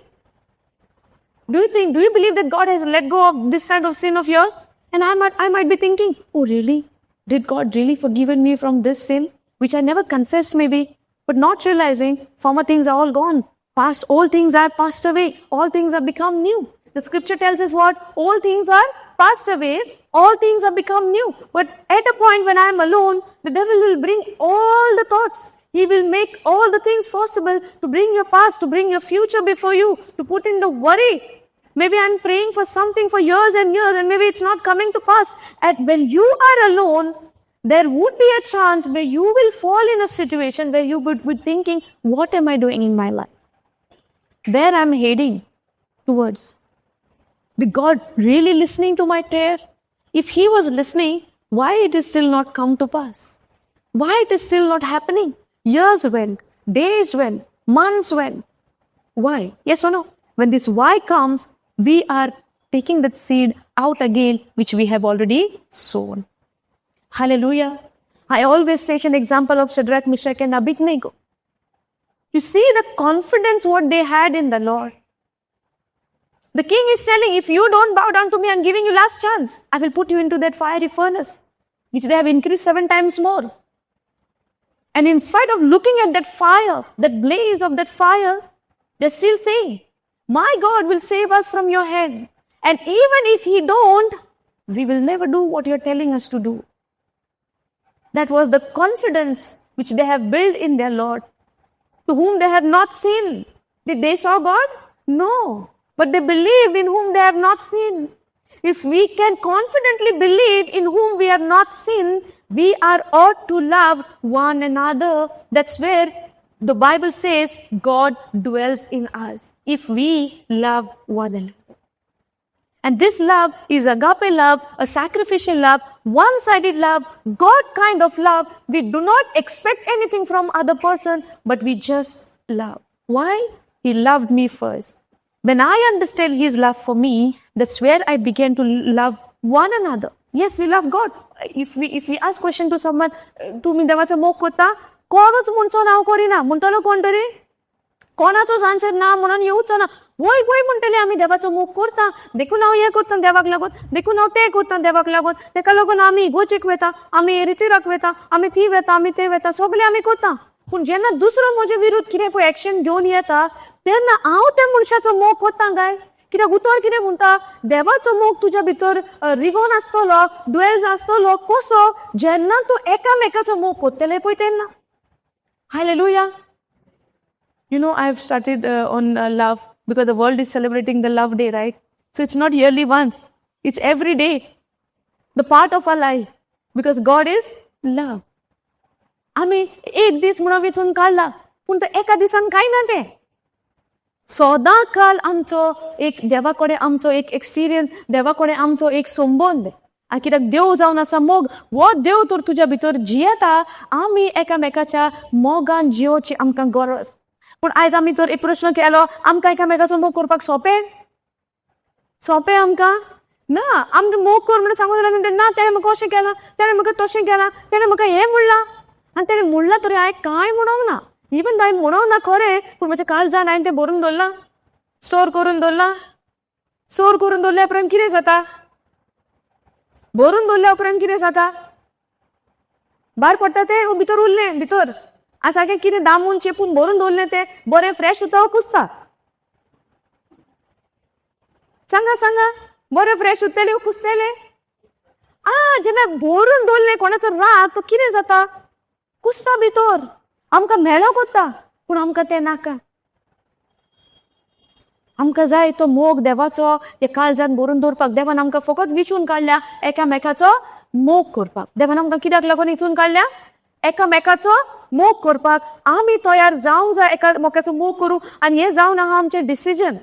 Do you think, do you believe that God has let go of this kind of sin of yours? And I might be thinking, oh really? Did God really forgiven me from this sin, which I never confessed maybe, but not realizing former things are all gone. Past, all things are passed away. All things have become new. The scripture tells us what? All things are passed away. All things have become new. But at a point when I am alone, the devil will bring all the thoughts. He will make all the things possible to bring your past, to bring your future before you, to put in the worry. Maybe I'm praying for something for years and years, and maybe it's not coming to pass. And when you are alone, there would be a chance where you will fall in a situation where you would be thinking, what am I doing in my life? Where I'm heading towards? Be God really listening to my prayer? If He was listening, why it is still not come to pass? Why it is still not happening? Years went, days went, months went. Why? Yes or no? When this why comes, we are taking that seed out again, which we have already sown. Hallelujah. I always take an example of Shadrach, Meshach, and Abednego. You see the confidence what they had in the Lord. The king is telling, if you don't bow down to me, I'm giving you last chance. I will put you into that fiery furnace, which they have increased 7 times more. And in spite of looking at that fire, that blaze of that fire, they still say, my God will save us from your hand. And even if he don't, we will never do what you're telling us to do. That was the confidence which they have built in their Lord, to whom they have not seen. Did they saw God? No. But they believed in whom they have not seen. If we can confidently believe in whom we have not seen, we are ought to love one another. That's where the Bible says God dwells in us, if we love one another. And this love is agape love, a sacrificial love, one-sided love, God kind of love. We do not expect anything from other person, but we just love. Why? He loved me first. When I understand His love for me, that's where I began to love one another. Yes, we love God. If we ask question to someone, तुमी देवाचो मोग करता? कोणूच म्हणचो ना हांव करिना. म्हणटलो कोण तरी? कोणाचोच आन्सर ना म्हणून येवचो ना. वय वय म्हणटले आमी देवाचो मोग करता, देखून हांव हें करता देवाक लागून, देखून हांव तें करता देवाक लागून, तेका लागून आमी इगोर्जेक वता, आमी रितीराक वता, आमी ती वता, आमी ते वता, सगळें आमी करता. पूण जेन्ना दुसरो म्हजे विरुद्ध कितें पळय एक्शन घेवन येता तेन्ना हांव त्या मनशाचो मोग करता काय? कित्याक उतर कितें म्हणटा? देवाचो मोग तुज्या भितर रिगोन आसतलो, ड्वेल्स आसतलो. कसो? जेन्ना तूं एकामेकाचो मोग करतले पळय तेन्ना. Hallelujah. I've started on love because the world is celebrating the love day, right? So it's not yearly once, it's every day, the part of our life, because God is love. आमी एक दीस म्हणून वेंचून काडला, पूण तो एका दिसान कांय ना. तें सदां काल आमचो एक देवा कडेन आमचो एक एक्सपिरियन्स, देवा कडेन आमचो एक संबंद. आनी कित्याक देव जावन आसा मोग, हो देव तर तुज्या भितर जियेता. आमी एकामेकाच्या मोगान जियोवची आमकां गरज. पूण आयज आमी तर एक प्रश्न केलो, आमकां एकामेकाचो मोग करपाक सोंपें? सोंपें आमकां ना. आमकां मोग कर म्हणून सांगून जाल्यार म्हणटा, ना, तेणें म्हाका अशें केलां, तेणें म्हाका तशें केलां, तेणें म्हाका हें म्हणलां आनी तेणें म्हणलां तरी हांवें कांय म्हणोंक ना. इवन हांवें म्हणोंक ना खरें, पूण म्हज्या काळजान हांवें तें भरून दवरलां, स्टोर करून दवरलां. स्टोर करून दवरल्या उपरांत कितें जाता? भरून दवरल्या उपरांत कितें जाता? भायर पडटा तें भितर उरलें भितर. आनी सारकें कितें दामून चेपून भरून दवरलें तें बरें फ्रेश उरता, कुसता? सांगा, सांगा, बरें फ्रेश उरतलें, कुसतलें? आ, जेन्ना भरून दवरलें कोणाचो राग, तो कितें जाता? कुसता भितर. आमकां मेळोक वता, पूण आमकां तें नाका. आमकां जाय तो मोग देवाचो, ते काळजान भरून दवरपाक. देवान आमकां फकत विचून काडल्या एकामेकाचो मोग करपाक. देवान आमकां कित्याक लागून विचून काडल्या? एकामेकाचो मोग करपाक. आमी तयार जावंक जाय एकामेकाचो मोग करूं. आनी हें जावन आहा आमचें डिसिजन.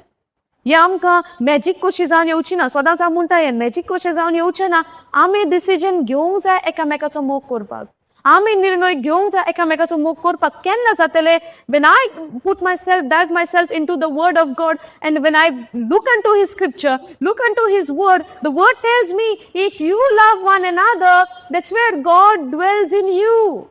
हें आमकां मॅजीक कशी जावन येवची ना. सदांच हांव म्हणटा, हें मॅजीक कशें जावन येवचें ना. आमी डिसिजन घेवंक जाय एकामेकाचो मोग करपाक. आमी निर्णय घेवंक जाय एकामेकाचो मोग करपाक. केन्ना जातलें? When I put myself, dive myself into the word of God, and when I look unto His scripture, look unto His word, the word tells me, if you love one another, that's where God dwells in you.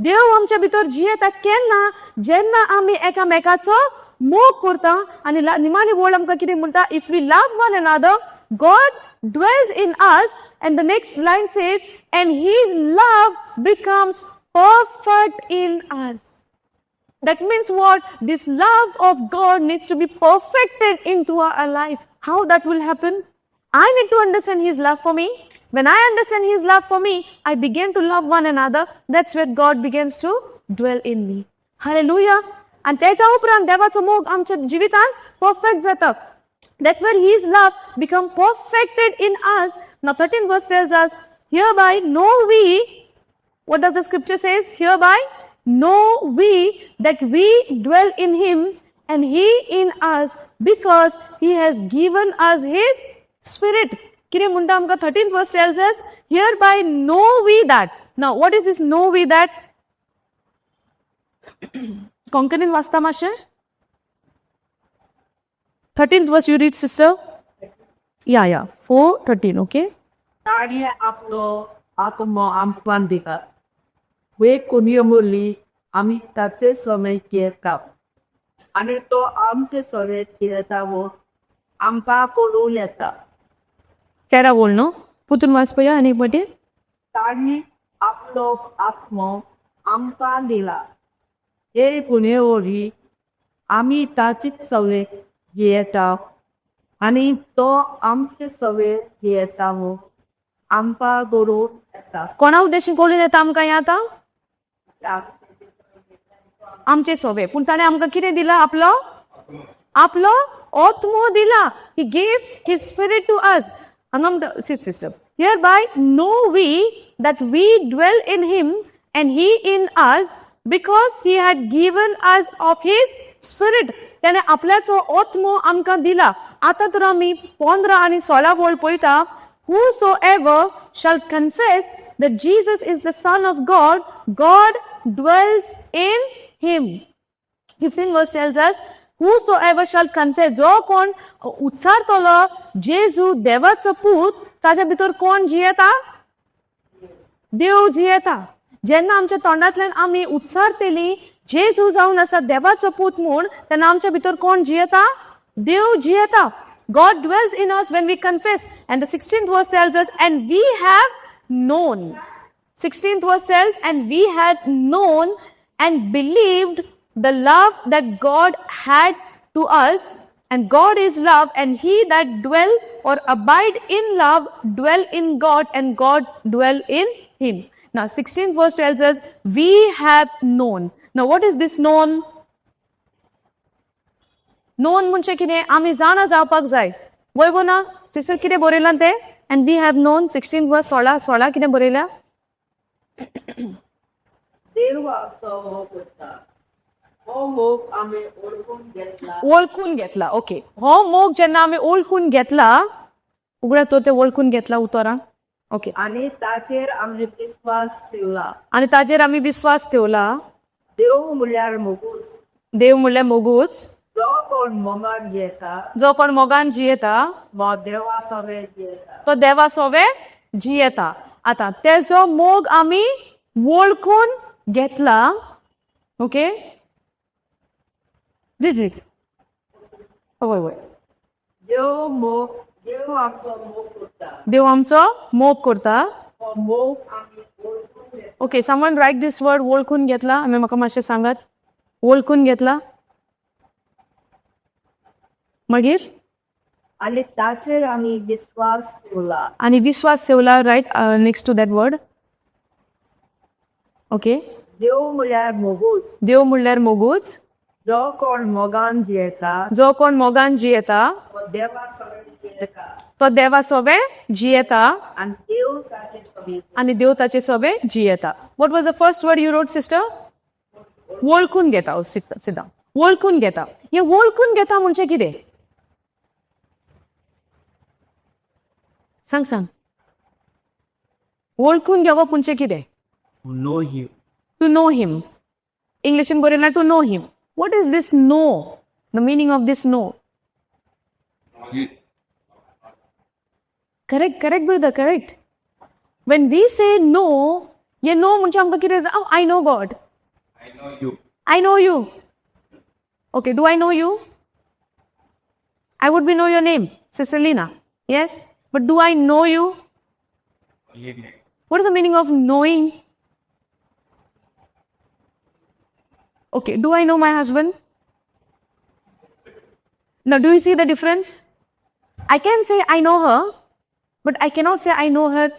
देव आमच्या भितर जियेता. केन्ना? जेन्ना आमी एकामेकाचो मोग करता. आनी निमाणी वर्ड आमकां कितें म्हणटा? If we love one another, God dwells in us, and the next line says, and His love becomes perfect in us. That means what? This love of God needs to be perfected into our life. How that will happen? I need to understand His love for me. When I understand His love for me, I begin to love one another. That's where God begins to dwell in me. Hallelujah. आणि त्याच्या उपरांत देवाचो मोग आमच्या जिवितान perfect जाता. That where His love become perfected in us. Now 13 verse tells us, hereby know we, what does the scripture says? Hereby know we that we dwell in Him and He in us, because He has given us His Spirit. कितें म्हणटा आमकां 13th verse tells us, hereby know we that. Now what is this "know we that"? कोंकणीन वाचता मातशें? 13th verse you read, sister. Yeah, 4:13, okay. ताणें आपलो आत्मो आमकां दिला. हे पुण्यमुली आमी ताचे सवें जियेता आनी तो आमचे सवें जियेता वो आमकां कळून येता. 13 वोळ न्हू? पुतून वाच पळया आनी एक पटी. ताणें आपलो आत्मो आमकां दिला. हे पुण्यवरी आमी ताचेच सवें जियेता आनी तो आमचे सवें जियेता वो आमकां कळून येता. कोणा उद्देशीन कळून येता आमकां हें आतां? आमचे सोवे. पूण ताणें आमकां कितें दिलां? आपलो आत्मो दिला. He gave His Spirit to us. हांगा sister, hereby know we that we dwell in Him and He in us, because He had given us of His Spirit. त्याने आपल्याचो आत्मो आमकां दिला. आतां तर आमी 15 आनी 16 वळ पळयता. Whosoever shall confess that Jesus is the Son of God, God dwells in him. 15 verse tells us, whosoever shall confess, जो कोण उच्चारतलो जेजू देवाचो पूत, ताच्या भितर कोण जियेता? देव जियेता. जेन्ना आमच्या तोंडांतल्यान आमी उच्चारतली जेजू जावन आसा देवाचो पूत म्हूण, तेन्ना आमच्या भितर कोण जियेता? देव जियेता. God dwells in us when we confess. And the 16th verse tells us, and we have known. 16th verse says, and we had known and believed the love that God had to us. And God is love, and he that dwell or abide in love dwell in God, and God dwell in him. Now, 16th verse tells us, we have known. Now, what is this "known"? Known म्हणजे कितें? आमी जाणा जावपाक जाय, वय गो ना? Sister, कितें बरयलां तें? And we have known, 16 verse, 16 कितें बरयल्या? देव आमचो मोग करता. हो मोग आमी ओळखून घेतला. वळखून घेतला, ओके. हो मोग जेन्ना आमी वळखून घेतला, उगड्या तर ते वळखून घेतला उतरां, ओके. आनी ताचेर आमी विस्वास ठेवला. आनी ताजेर आमी विस्वास ठेवला. देव म्हणल्यार मोगूच. देव म्हणल्यार मोगूच. जो कोण मोगान जियेता जो कोण मोगान जियेता तो देवा सवे जियेता. तो देवा सोवे जियेता. आतां तेजो मोग आमी वळखून घेतला. ओके, हय हय. देव मोग, देव आमचो मोग करता. देव आमचो मोग करता. तो मोग आमी वळखून घेतला. Okay, someone write this word, वळखून घेतला. आमी म्हाका मातशें सांगात, वळखून घेतला, मागीर? आनी ताचेर आमी विस्वास दवरला. आनी विस्वास ठेवला. Write next to that word, okay? देव म्हळ्यार मोगूच. देव म्हणल्यार मोगूच. जो कोण मोगान जियेता जो कोण मोगान जियेता तो देवा सवे जियेता. तो देवा सोवे जियेता. आनी देव ताचे सवे. आनी देव ताचे सोवे जियेता. What was the first word you wrote, sister? वळखून घेता. सिद्धा, वळखून घेता. हे वळखून घेता म्हणजे कितें? सांग सांग, वळखून घेवप म्हणजे कितें? To know him. To know him. इंग्लिशीन बरयलां to know him. What is this know? The meaning of this know? Knowledge. Correct, correct, brother, correct. When we say know, हे नो म्हणजे आमकां कितें? I know God. I know you. I know you. Okay, do I know you? I would be know your name, Sister Lina. Yes? But do I know you? What is the meaning of knowing? Okay, do I know my husband? Now, do you see the difference? I can say I know her, but I cannot say I know her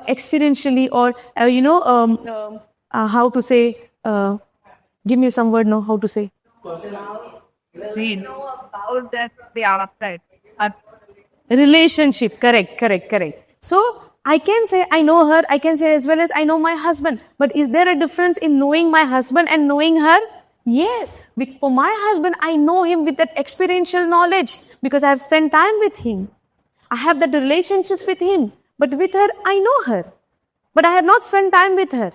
experientially or, how to say, give me some word, no, how to say. Know about that the outside. Relationship, correct, correct, correct. So I can say I know her, I can say as well as I know my husband. But is there a difference in knowing my husband and knowing her? Yes. For my husband, I know him with that experiential knowledge because I have spent time with him. I have that relationship with him. But with her, I know her. But I have not spent time with her.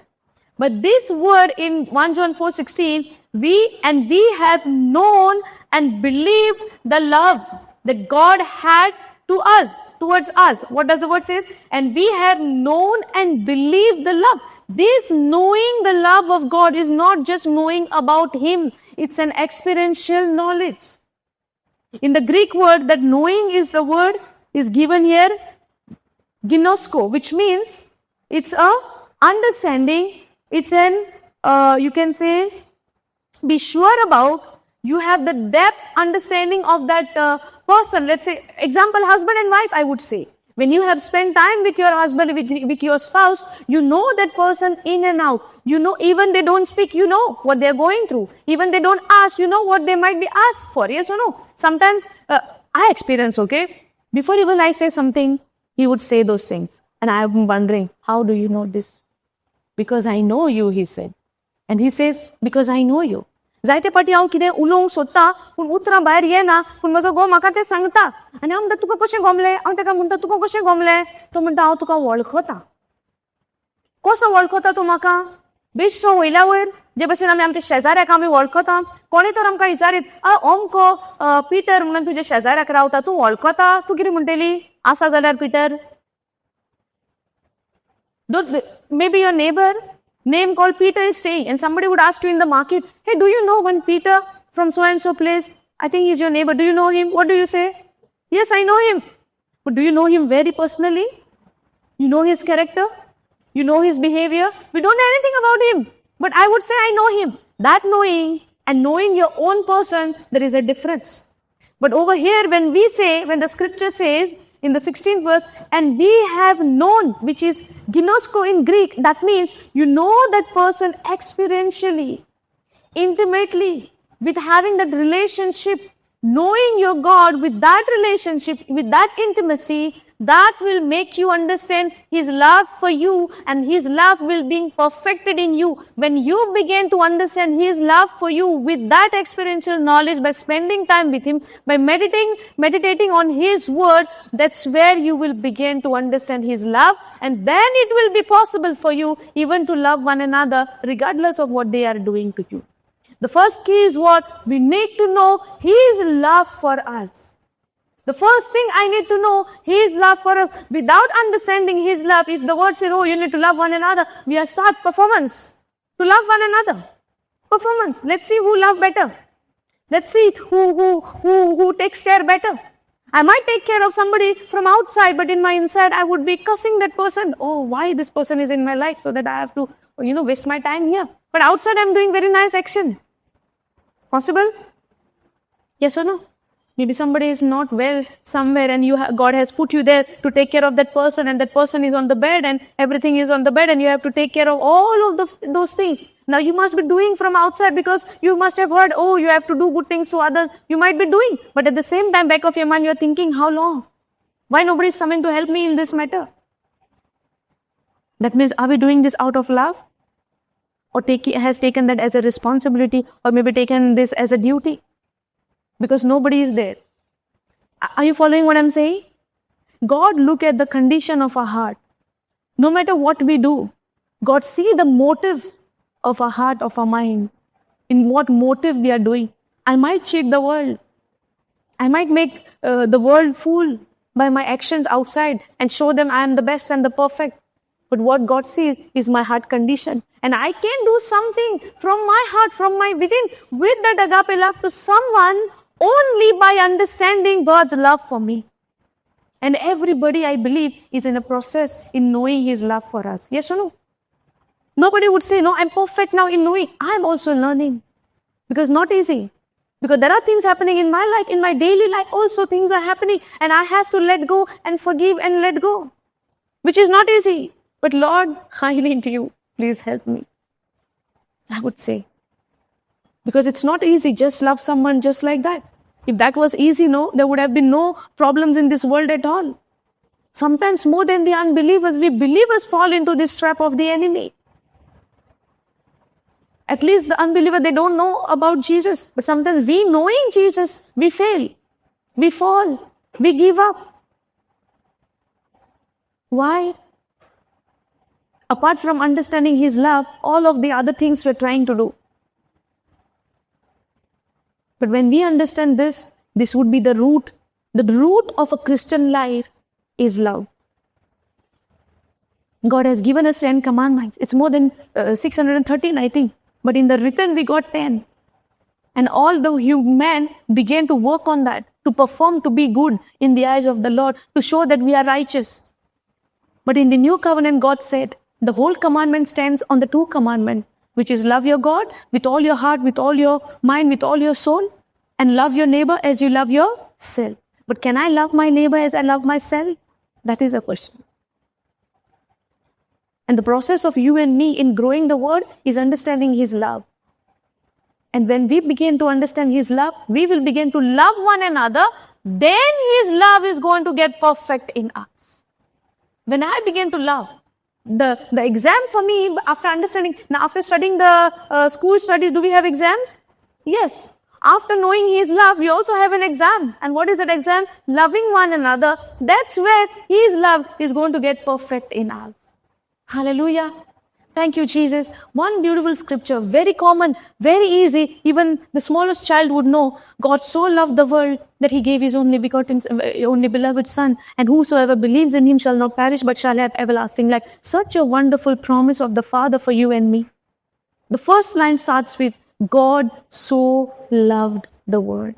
But this word in 1 John 4:16, we have known and believed the love that God had to us, towards us. What does the word says? And we have known and believed the love. This knowing the love of God is not just knowing about Him. It's an experiential knowledge. In the Greek word, that knowing is the word is given here, ginosko, which means it's a understanding, it's an, you can say, be sure about, you have the depth understanding of that person. Let's say, example, husband and wife, I would say. When you have spent time with your husband, with your spouse, you know that person in and out. You know, even they don't speak, you know what they're going through. Even they don't ask, you know what they might be asked for. Yes or no? Sometimes, I experience, okay? Before even I say something, he would say those things. And I am wondering, how do you know this? Because I know you, he said. And he says, because I know you. जायते फावटी हांव कितें उलोवंक सोदता पूण उतरां भायर येना, पूण म्हजो घोव म्हाका तें सांगता. आनी हांव म्हणटा, तुका कशें गोमलें? हांव ताका म्हणटा, तुका कशें गोमलें? तो म्हणटा, हांव तुका वळखता. कसो वळखता तूं म्हाका? बेश्टो वयल्या वयर जे भशेन आमी आमच्या शेजाऱ्याक आमी वळखता. कोणें तर आमकां विचारीत, अमको पिटर म्हणून तुज्या शेजाऱ्याक रावता, तूं वळखता? तूं कितें म्हणटली? आसा जाल्यार Peter. Maybe your neighbor name called Peter is staying, and somebody would ask you in the market, hey, do you know one Peter from so and so place? I think he's your neighbor. Do you know him? What do you say? Yes, I know him. But do you know him very personally? You know his character? You know his behavior? We don't know anything about him. But I would say I know him. That knowing and knowing your own person, there is a difference. But over here, when we say, when the scripture says in the 16th verse, and we have known, which is ginosko in Greek, that means you know that person experientially, intimately, with having that relationship, knowing your God with that relationship, with that intimacy, that will make you understand His love for you, and His love will be perfected in you. When you begin to understand His love for you with that experiential knowledge, by spending time with Him, by meditating on His word, that's where you will begin to understand His love, and then it will be possible for you even to love one another regardless of what they are doing to you. The first key is what? We need to know His love for us. The first thing I need to know, His love for us. Without understanding His love, if the word says, oh, you need to love one another, we are start performance. To love one another. Performance. Let's see who love better. Let's see who takes care better. I might take care of somebody from outside, but in my inside, I would be cursing that person. Oh, why this person is in my life so that I have to, waste my time here. But outside, I'm doing very nice action. Possible? Yes or no? Maybe somebody is not well somewhere and God has put you there to take care of that person, and that person is on the bed and everything is on the bed and you have to take care of all of those things. Now you must be doing from outside because you must have heard, oh, you have to do good things to others. You might be doing, but at the same time, back of your mind, you are thinking, how long? Why nobody is coming to help me in this matter? That means, are we doing this out of love? Or has taken that as a responsibility, or maybe taken this as a duty? Because nobody is there. Are you following what I'm saying? God look at the condition of our heart. No matter what we do, God see the motive of our heart, of our mind. In what motive we are doing. I might cheat the world. I might make the world fool by my actions outside and show them I am the best and the perfect. But what God sees is my heart condition. And I can do something from my heart, from my within, with that agape love to someone only by understanding God's love for me. And everybody, I believe, is in a process in knowing His love for us. Yes or no? Nobody would say, no, I'm perfect now in knowing. I'm also learning. Because not easy. Because there are things happening in my life, in my daily life also things are happening. And I have to let go and forgive and let go. Which is not easy. But Lord, I need you. Please help me. I would say. Because it's not easy, just love someone just like that. If that was easy, no, there would have been no problems in this world at all. Sometimes more than the unbelievers, we believers fall into this trap of the enemy. At least the unbeliever, they don't know about Jesus. But sometimes we knowing Jesus, we fail. We fall. We give up. Why? Apart from understanding His love, all of the other things we're trying to do. But when we understand this, this would be the root. The root of a Christian life is love. God has given us 10 commandments. It's more than 613, I think. But in the written, we got 10. And all the human began to work on that, to perform, to be good in the eyes of the Lord, to show that we are righteous. But in the new covenant, God said, the whole commandment stands on the 2 commandments, which is love your God with all your heart, with all your mind, with all your soul, and love your neighbor as you love yourself. But can I love my neighbor as I love myself? That is a question. And the process of you and me in growing the word is understanding His love. And when we begin to understand His love, we will begin to love one another. Then His love is going to get perfect in us. When I begin to love, the exam for me, after understanding, now after studying the school studies, do we have exams? Yes. After knowing His love, we also have an exam. And what is that exam? Loving one another. That's where His love is going to get perfect in us. Hallelujah. Thank you, Jesus. One beautiful scripture, very common, very easy. Even the smallest child would know. God so loved the world that He gave His only begotten, only beloved Son, and whosoever believes in Him shall not perish but shall have everlasting life. Such a wonderful promise of the Father for you and me. The first line starts with, God so loved the world.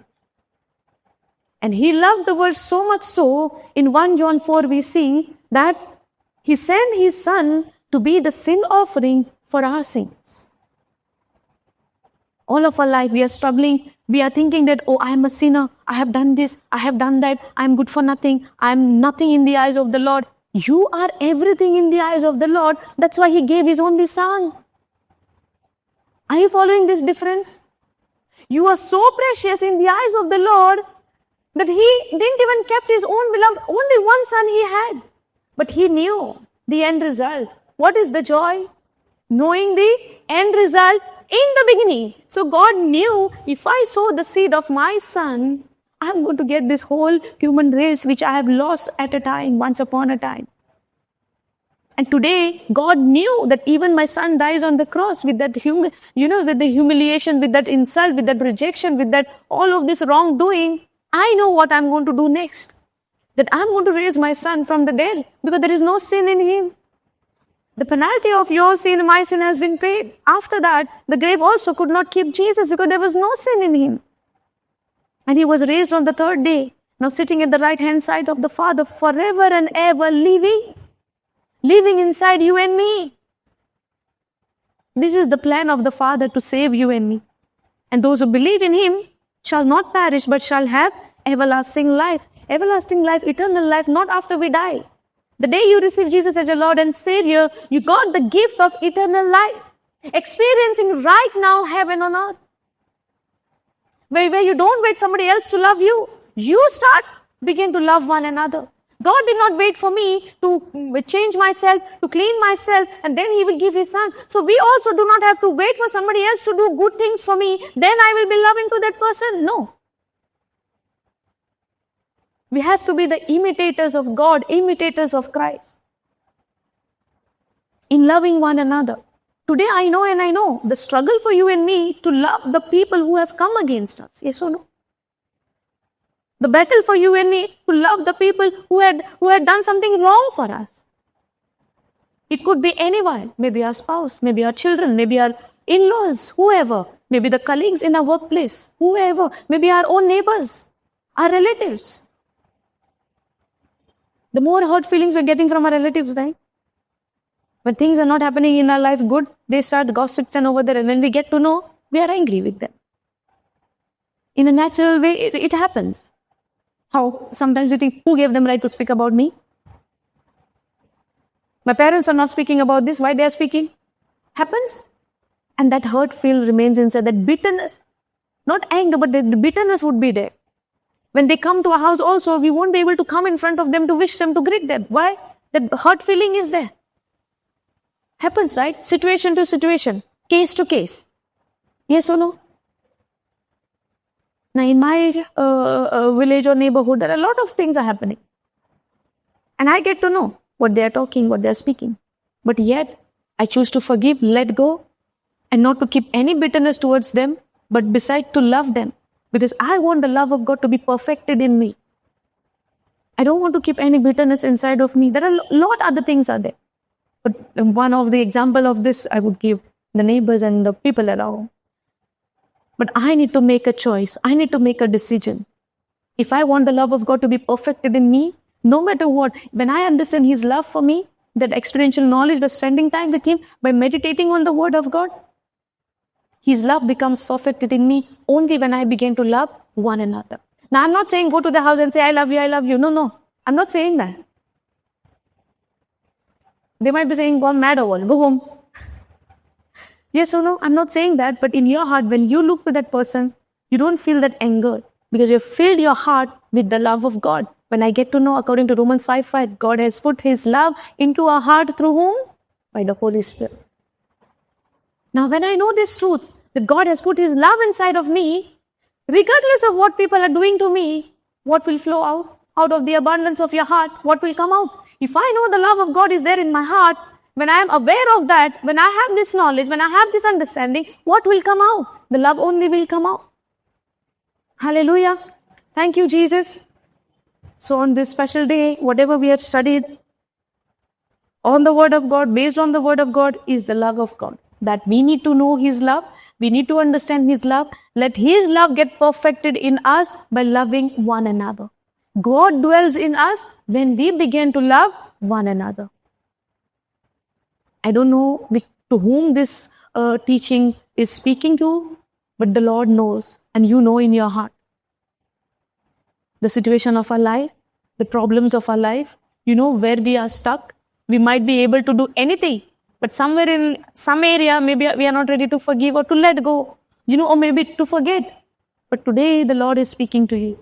And He loved the world so much so, in 1 John 4 we see that He sent His Son to be the sin offering for our sins. All of our life we are struggling. We are thinking that, oh, I am a sinner. I have done this. I have done that. I am good for nothing. I am nothing in the eyes of the Lord. You are everything in the eyes of the Lord. That's why He gave His only Son. Are you following this difference? You are so precious in the eyes of the Lord that He didn't even kept His own beloved, only one son He had. But He knew the end result. What is the joy? Knowing the end result in the beginning. So God knew, if I sow the seed of my son, I'm going to get this whole human race which I have lost at a time, once upon a time. And today, God knew that even my son dies on the cross with that with the humiliation, with that insult, with that rejection, with that all of this wrongdoing. I know what I'm going to do next. That I'm going to raise my son from the dead because there is no sin in him. The penalty of your sin, my sin has been paid. After that, the grave also could not keep Jesus because there was no sin in him. And he was raised on the third day, now sitting at the right hand side of the Father forever and ever, living inside you and me. This is the plan of the Father to save you and me. And those who believe in him shall not perish but shall have everlasting life. Everlasting life, eternal life, not after we die. The day you receive Jesus as your Lord and Savior, you got the gift of eternal life. Experiencing right now heaven on earth. Where you don't wait somebody else to love you. You begin to love one another. God did not wait for me to change myself, to clean myself, and then he will give his son. So we also do not have to wait for somebody else to do good things for me, then I will be loving to that person. No. We have to be the imitators of God, imitators of Christ. In loving one another. Today I know and I know the struggle for you and me to love the people who have come against us. Yes or no? The battle for you and me to love the people who had done something wrong for us. It could be anyone, maybe our spouse, maybe our children, maybe our in-laws, whoever, maybe the colleagues in our workplace, whoever, maybe our own neighbors, our relatives. The more hurt feelings we're getting from our relatives, right? When things are not happening in our life good, they start gossips and over there, and when we get to know, we are angry with them. In a natural way, it happens. How sometimes we think, who gave them right to speak about me? My parents are not speaking about this, why they are speaking? Happens. And that hurt feel remains inside, that bitterness. Not anger, but the bitterness would be there. When they come to our house also, we won't be able to come in front of them to wish them, to greet them. Why? That hurt feeling is there. Happens, right? Situation to situation, case to case. Yes or no? Now, in my village or neighborhood, there are a lot of things are happening. And I get to know what they are talking, what they are speaking. But yet, I choose to forgive, let go, and not to keep any bitterness towards them, but beside to love them. Because I want the love of God to be perfected in me. I don't want to keep any bitterness inside of me. There are a lot other things are there. But one of the example of this, I would give the neighbors and the people around. But I need to make a choice. I need to make a decision. If I want the love of God to be perfected in me, no matter what, when I understand His love for me, that experiential knowledge by spending time with Him, by meditating on the Word of God, His love becomes perfected in me only when I begin to love one another. Now, I'm not saying go to the house and say, I love you, I love you. No, no. I'm not saying that. They might be saying, gone mad or what? Go home. Yes or no? I'm not saying that. But in your heart, when you look to that person, you don't feel that anger because you've filled your heart with the love of God. When I get to know, according to Romans 5:5, God has put His love into our heart through whom? By the Holy Spirit. Now, when I know this truth, that God has put His love inside of me, regardless of what people are doing to me, what will flow out? Out of the abundance of your heart, what will come out? If I know the love of God is there in my heart, when I am aware of that, when I have this knowledge, when I have this understanding, what will come out? The love only will come out. Hallelujah. Thank you, Jesus. So on this special day, whatever we have studied on the Word of God, based on the Word of God, is the love of God. That we need to know His love. We need to understand His love. Let His love get perfected in us by loving one another. God dwells in us when we begin to love one another. I don't know to whom this teaching is speaking to, but the Lord knows, and you know in your heart. The situation of our life, the problems of our life, you know where we are stuck. We might be able to do anything, but somewhere in some area, maybe we are not ready to forgive or to let go, or maybe to forget. But today the Lord is speaking to you.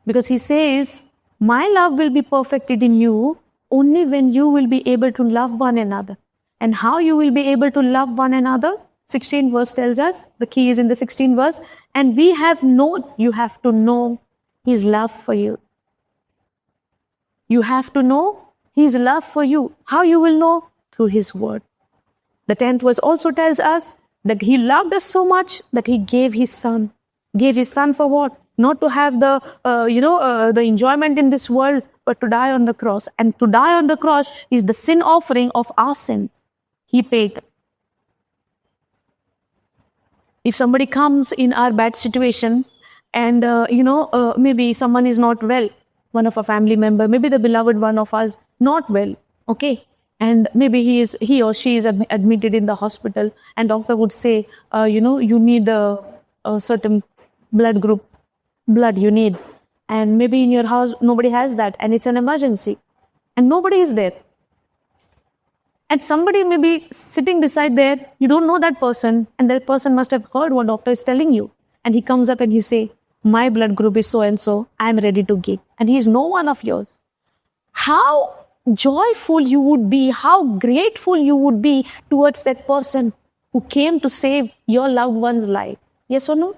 Because He says, my love will be perfected in you only when you will be able to love one another. And how you will be able to love one another? 16th verse tells us, the key is in the 16th verse. And we have known, you have to know His love for you. You have to know His love for you. How you will know? Through His word. The 10th verse also tells us that He loved us so much that He gave His Son. Gave His Son for what? Not to have the, the enjoyment in this world, but to die on the cross. And to die on the cross is the sin offering of our sin. He paid. If somebody comes in our bad situation and, maybe someone is not well, one of our family member, maybe the beloved one of us, not well, okay? And maybe he or she is admitted in the hospital, and doctor would say, you need a certain blood group, blood you need. And maybe in your house, nobody has that, and it's an emergency, and nobody is there. And somebody may be sitting beside there, you don't know that person, and that person must have heard what doctor is telling you. And he comes up and he say, my blood group is so-and-so, I'm ready to give. And he is no one of yours. How joyful you would be, how grateful you would be towards that person who came to save your loved one's life. Yes or no?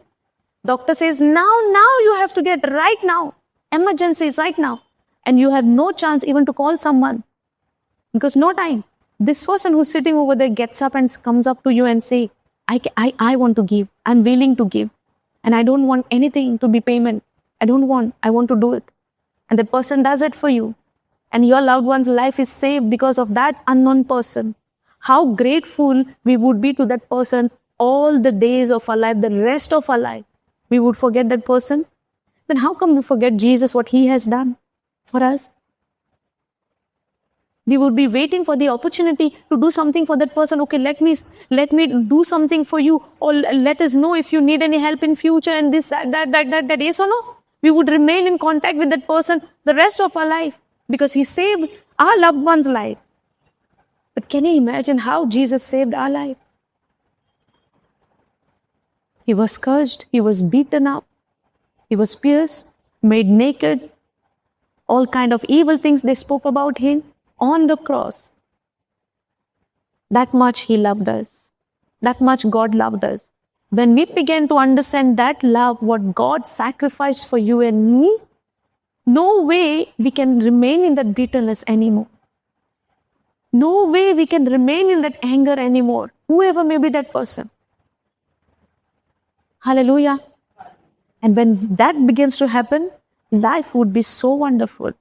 Doctor says, now you have to get right now. Emergency is right now. And you have no chance even to call someone because no time. This person who's sitting over there gets up and comes up to you and say, I want to give. I'm willing to give. And I don't want anything to be payment. I don't want. I want to do it. And the person does it for you. And your loved one's life is saved because of that unknown person. How grateful we would be to that person all the days of our life, the rest of our life. We would forget that person. Then how come we forget Jesus, what He has done for us? We would be waiting for the opportunity to do something for that person. Okay, let me do something for you, or let us know if you need any help in future, and this, that. Yes or no? We would remain in contact with that person the rest of our life because he saved our loved one's life. But can you imagine how Jesus saved our life? He was scourged, he was beaten up, he was pierced, made naked, all kind of evil things they spoke about him on the cross. That much he loved us. That much God loved us. When we began to understand that love, what God sacrificed for you and me, no way we can remain in that bitterness anymore. No way we can remain in that anger anymore, whoever may be that person. Hallelujah. And when that begins to happen, life would be so wonderful.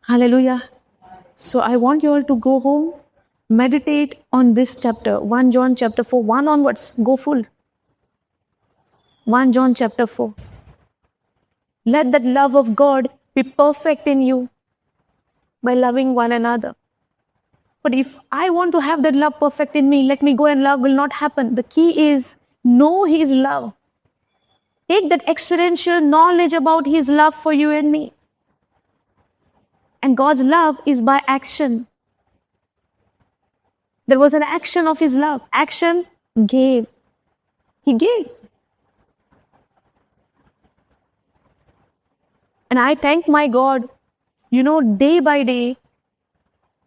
Hallelujah. So I want you all to go home, meditate on this chapter, 1 John chapter 4, 1 onwards, go full. 1 John chapter 4. Let that love of God be perfect in you by loving one another. But if I want to have that love perfect in me, let me go and love will not happen. The key is know His love. Take that experiential knowledge about His love for you and me. And God's love is by action. There was an action of His love. Action gave. He gave. And I thank my God, day by day,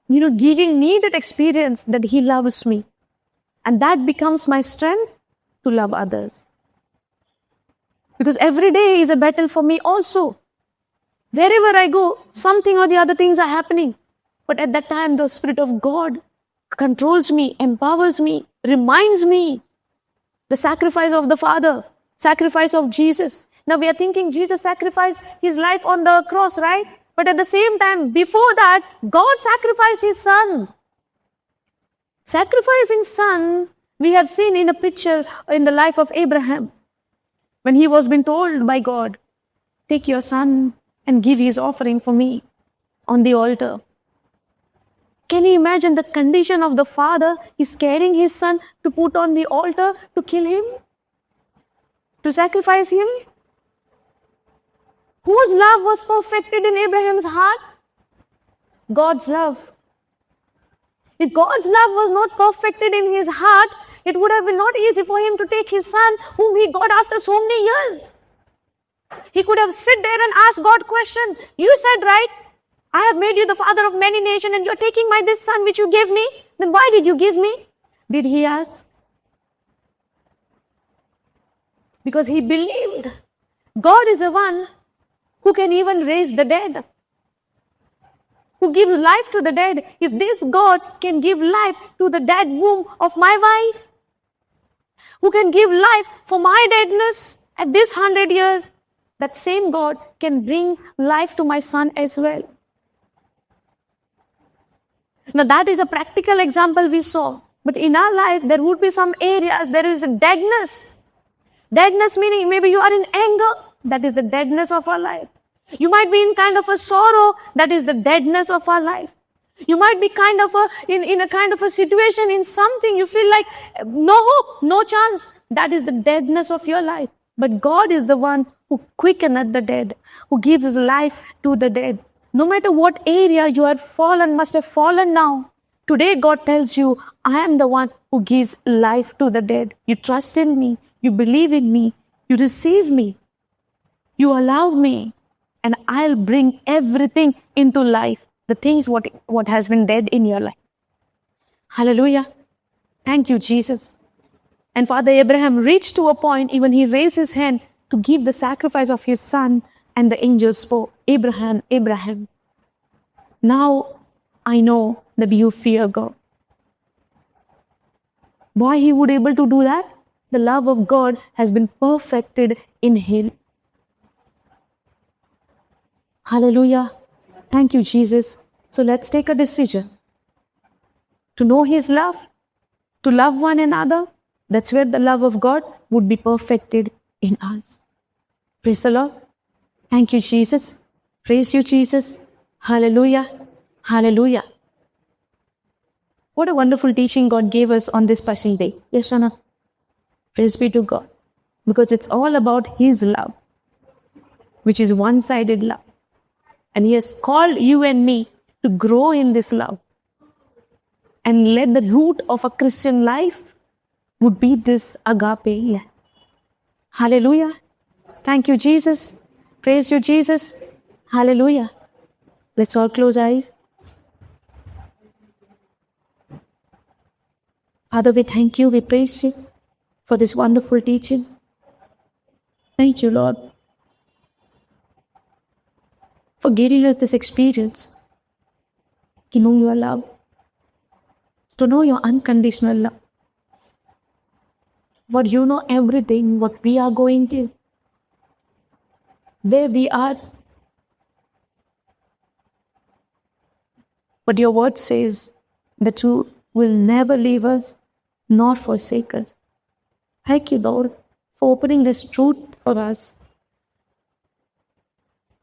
giving me that experience that He loves me. And that becomes my strength to love others. Because every day is a battle for me also. Wherever I go, something or the other things are happening. But at that time, the Spirit of God controls me, empowers me, reminds me the sacrifice of the Father, sacrifice of Jesus. Now we are thinking Jesus sacrificed His life on the cross, right? But at the same time, before that, God sacrificed His Son. Sacrificing Son, we have seen in a picture in the life of Abraham. When he was being told by God, take your son and give his offering for me on the altar. Can you imagine the condition of the father? He's carrying his son to put on the altar to kill him, to sacrifice him. Whose love was perfected in Abraham's heart? God's love. If God's love was not perfected in his heart, it would have been not easy for him to take his son, whom he got after so many years. He could have sit there and asked God question. You said, right, I have made you the father of many nations and you're taking my this son which you gave me. Then why did you give me? Did he ask? Because he believed God is the one who can even raise the dead. who gives life to the dead, if this God can give life to the dead womb of my wife, who can give life for my deadness at this 100 years, that same God can bring life to my son as well. Now that is a practical example we saw. But in our life, there would be some areas there is a deadness. Deadness meaning maybe you are in anger. That is the deadness of our life. You might be in kind of a sorrow. That is the deadness of our life. You might be kind of a in a kind of a situation, in something you feel like no hope, no chance. That is the deadness of your life. But God is the one who quickeneth the dead, who gives life to the dead. No matter what area you are fallen, must have fallen now. Today God tells you, I am the one who gives life to the dead. You trust in me, you believe in me, you receive me, you allow me, and I'll bring everything into life. The things what has been dead in your life. Hallelujah. Thank you, Jesus. And Father Abraham reached to a point, even he raised his hand to give the sacrifice of his son, and the angel spoke, Abraham, Abraham, now I know that you fear God. Why he would able to do that? The love of God has been perfected in him. Hallelujah. Thank you, Jesus. So let's take a decision to know his love, to love one another. That's where the love of God would be perfected in us. Praise the Lord. Thank you, Jesus. Praise you, Jesus. Hallelujah. Hallelujah. What a wonderful teaching God gave us on this special day. Yes, Shana. Praise be to God. Because it's all about his love, which is one-sided love. And he has called you and me to grow in this love. And let the root of a Christian life would be this agape. Hallelujah. Thank you, Jesus. Praise you, Jesus. Hallelujah. Let's all close eyes. Father, we thank you, we praise you for this wonderful teaching. Thank you, Lord, for giving us this experience to know your love, to know your unconditional love. But you know everything, what we are going to, where we are. But your word says that you will never leave us nor forsake us. Thank you, Lord, for opening this truth for us,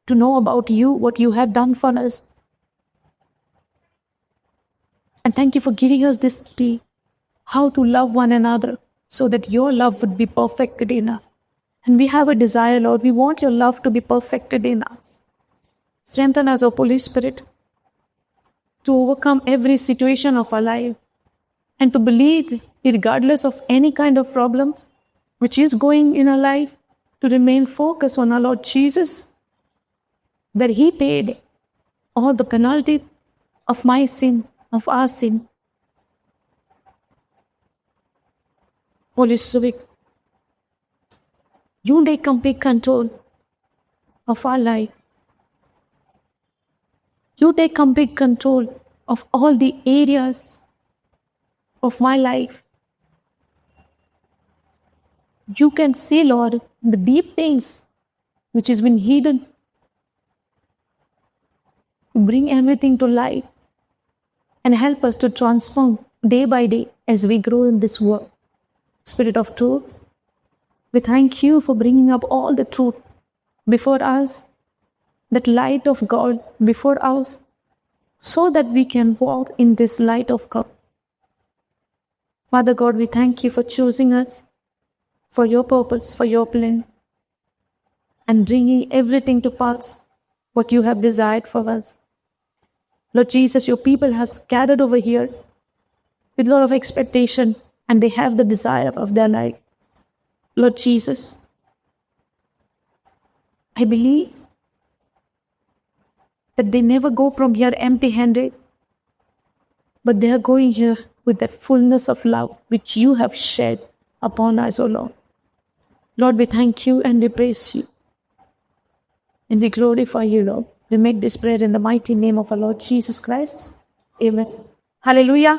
to know about you, what you have done for us. And thank you for giving us this key, how to love one another, so that your love would be perfected in us. And we have a desire, Lord. We want your love to be perfected in us. Strengthen us, O Holy Spirit, to overcome every situation of our life and to believe, regardless of any kind of problems which is going in our life, to remain focused on our Lord Jesus, that he paid all the penalty of my sin, of our sin. Holy Spirit, you take complete control of our life. You take complete control of all the areas of my life. You can see, Lord, the deep things which has been hidden. Bring everything to light and help us to transform day by day as we grow in this world. Spirit of truth, we thank you for bringing up all the truth before us, that light of God before us, so that we can walk in this light of God. Father God, we thank you for choosing us for your purpose, for your plan, and bringing everything to pass what you have desired for us. Lord Jesus, your people has gathered over here with a lot of expectation, and they have the desire of their life. Lord Jesus, I believe that they never go from here empty-handed, but they are going here with that fullness of love which you have shed upon us, O Lord. Lord, we thank you and we praise you. And we glorify you, Lord. We make this prayer in the mighty name of our Lord Jesus Christ. Amen. Hallelujah.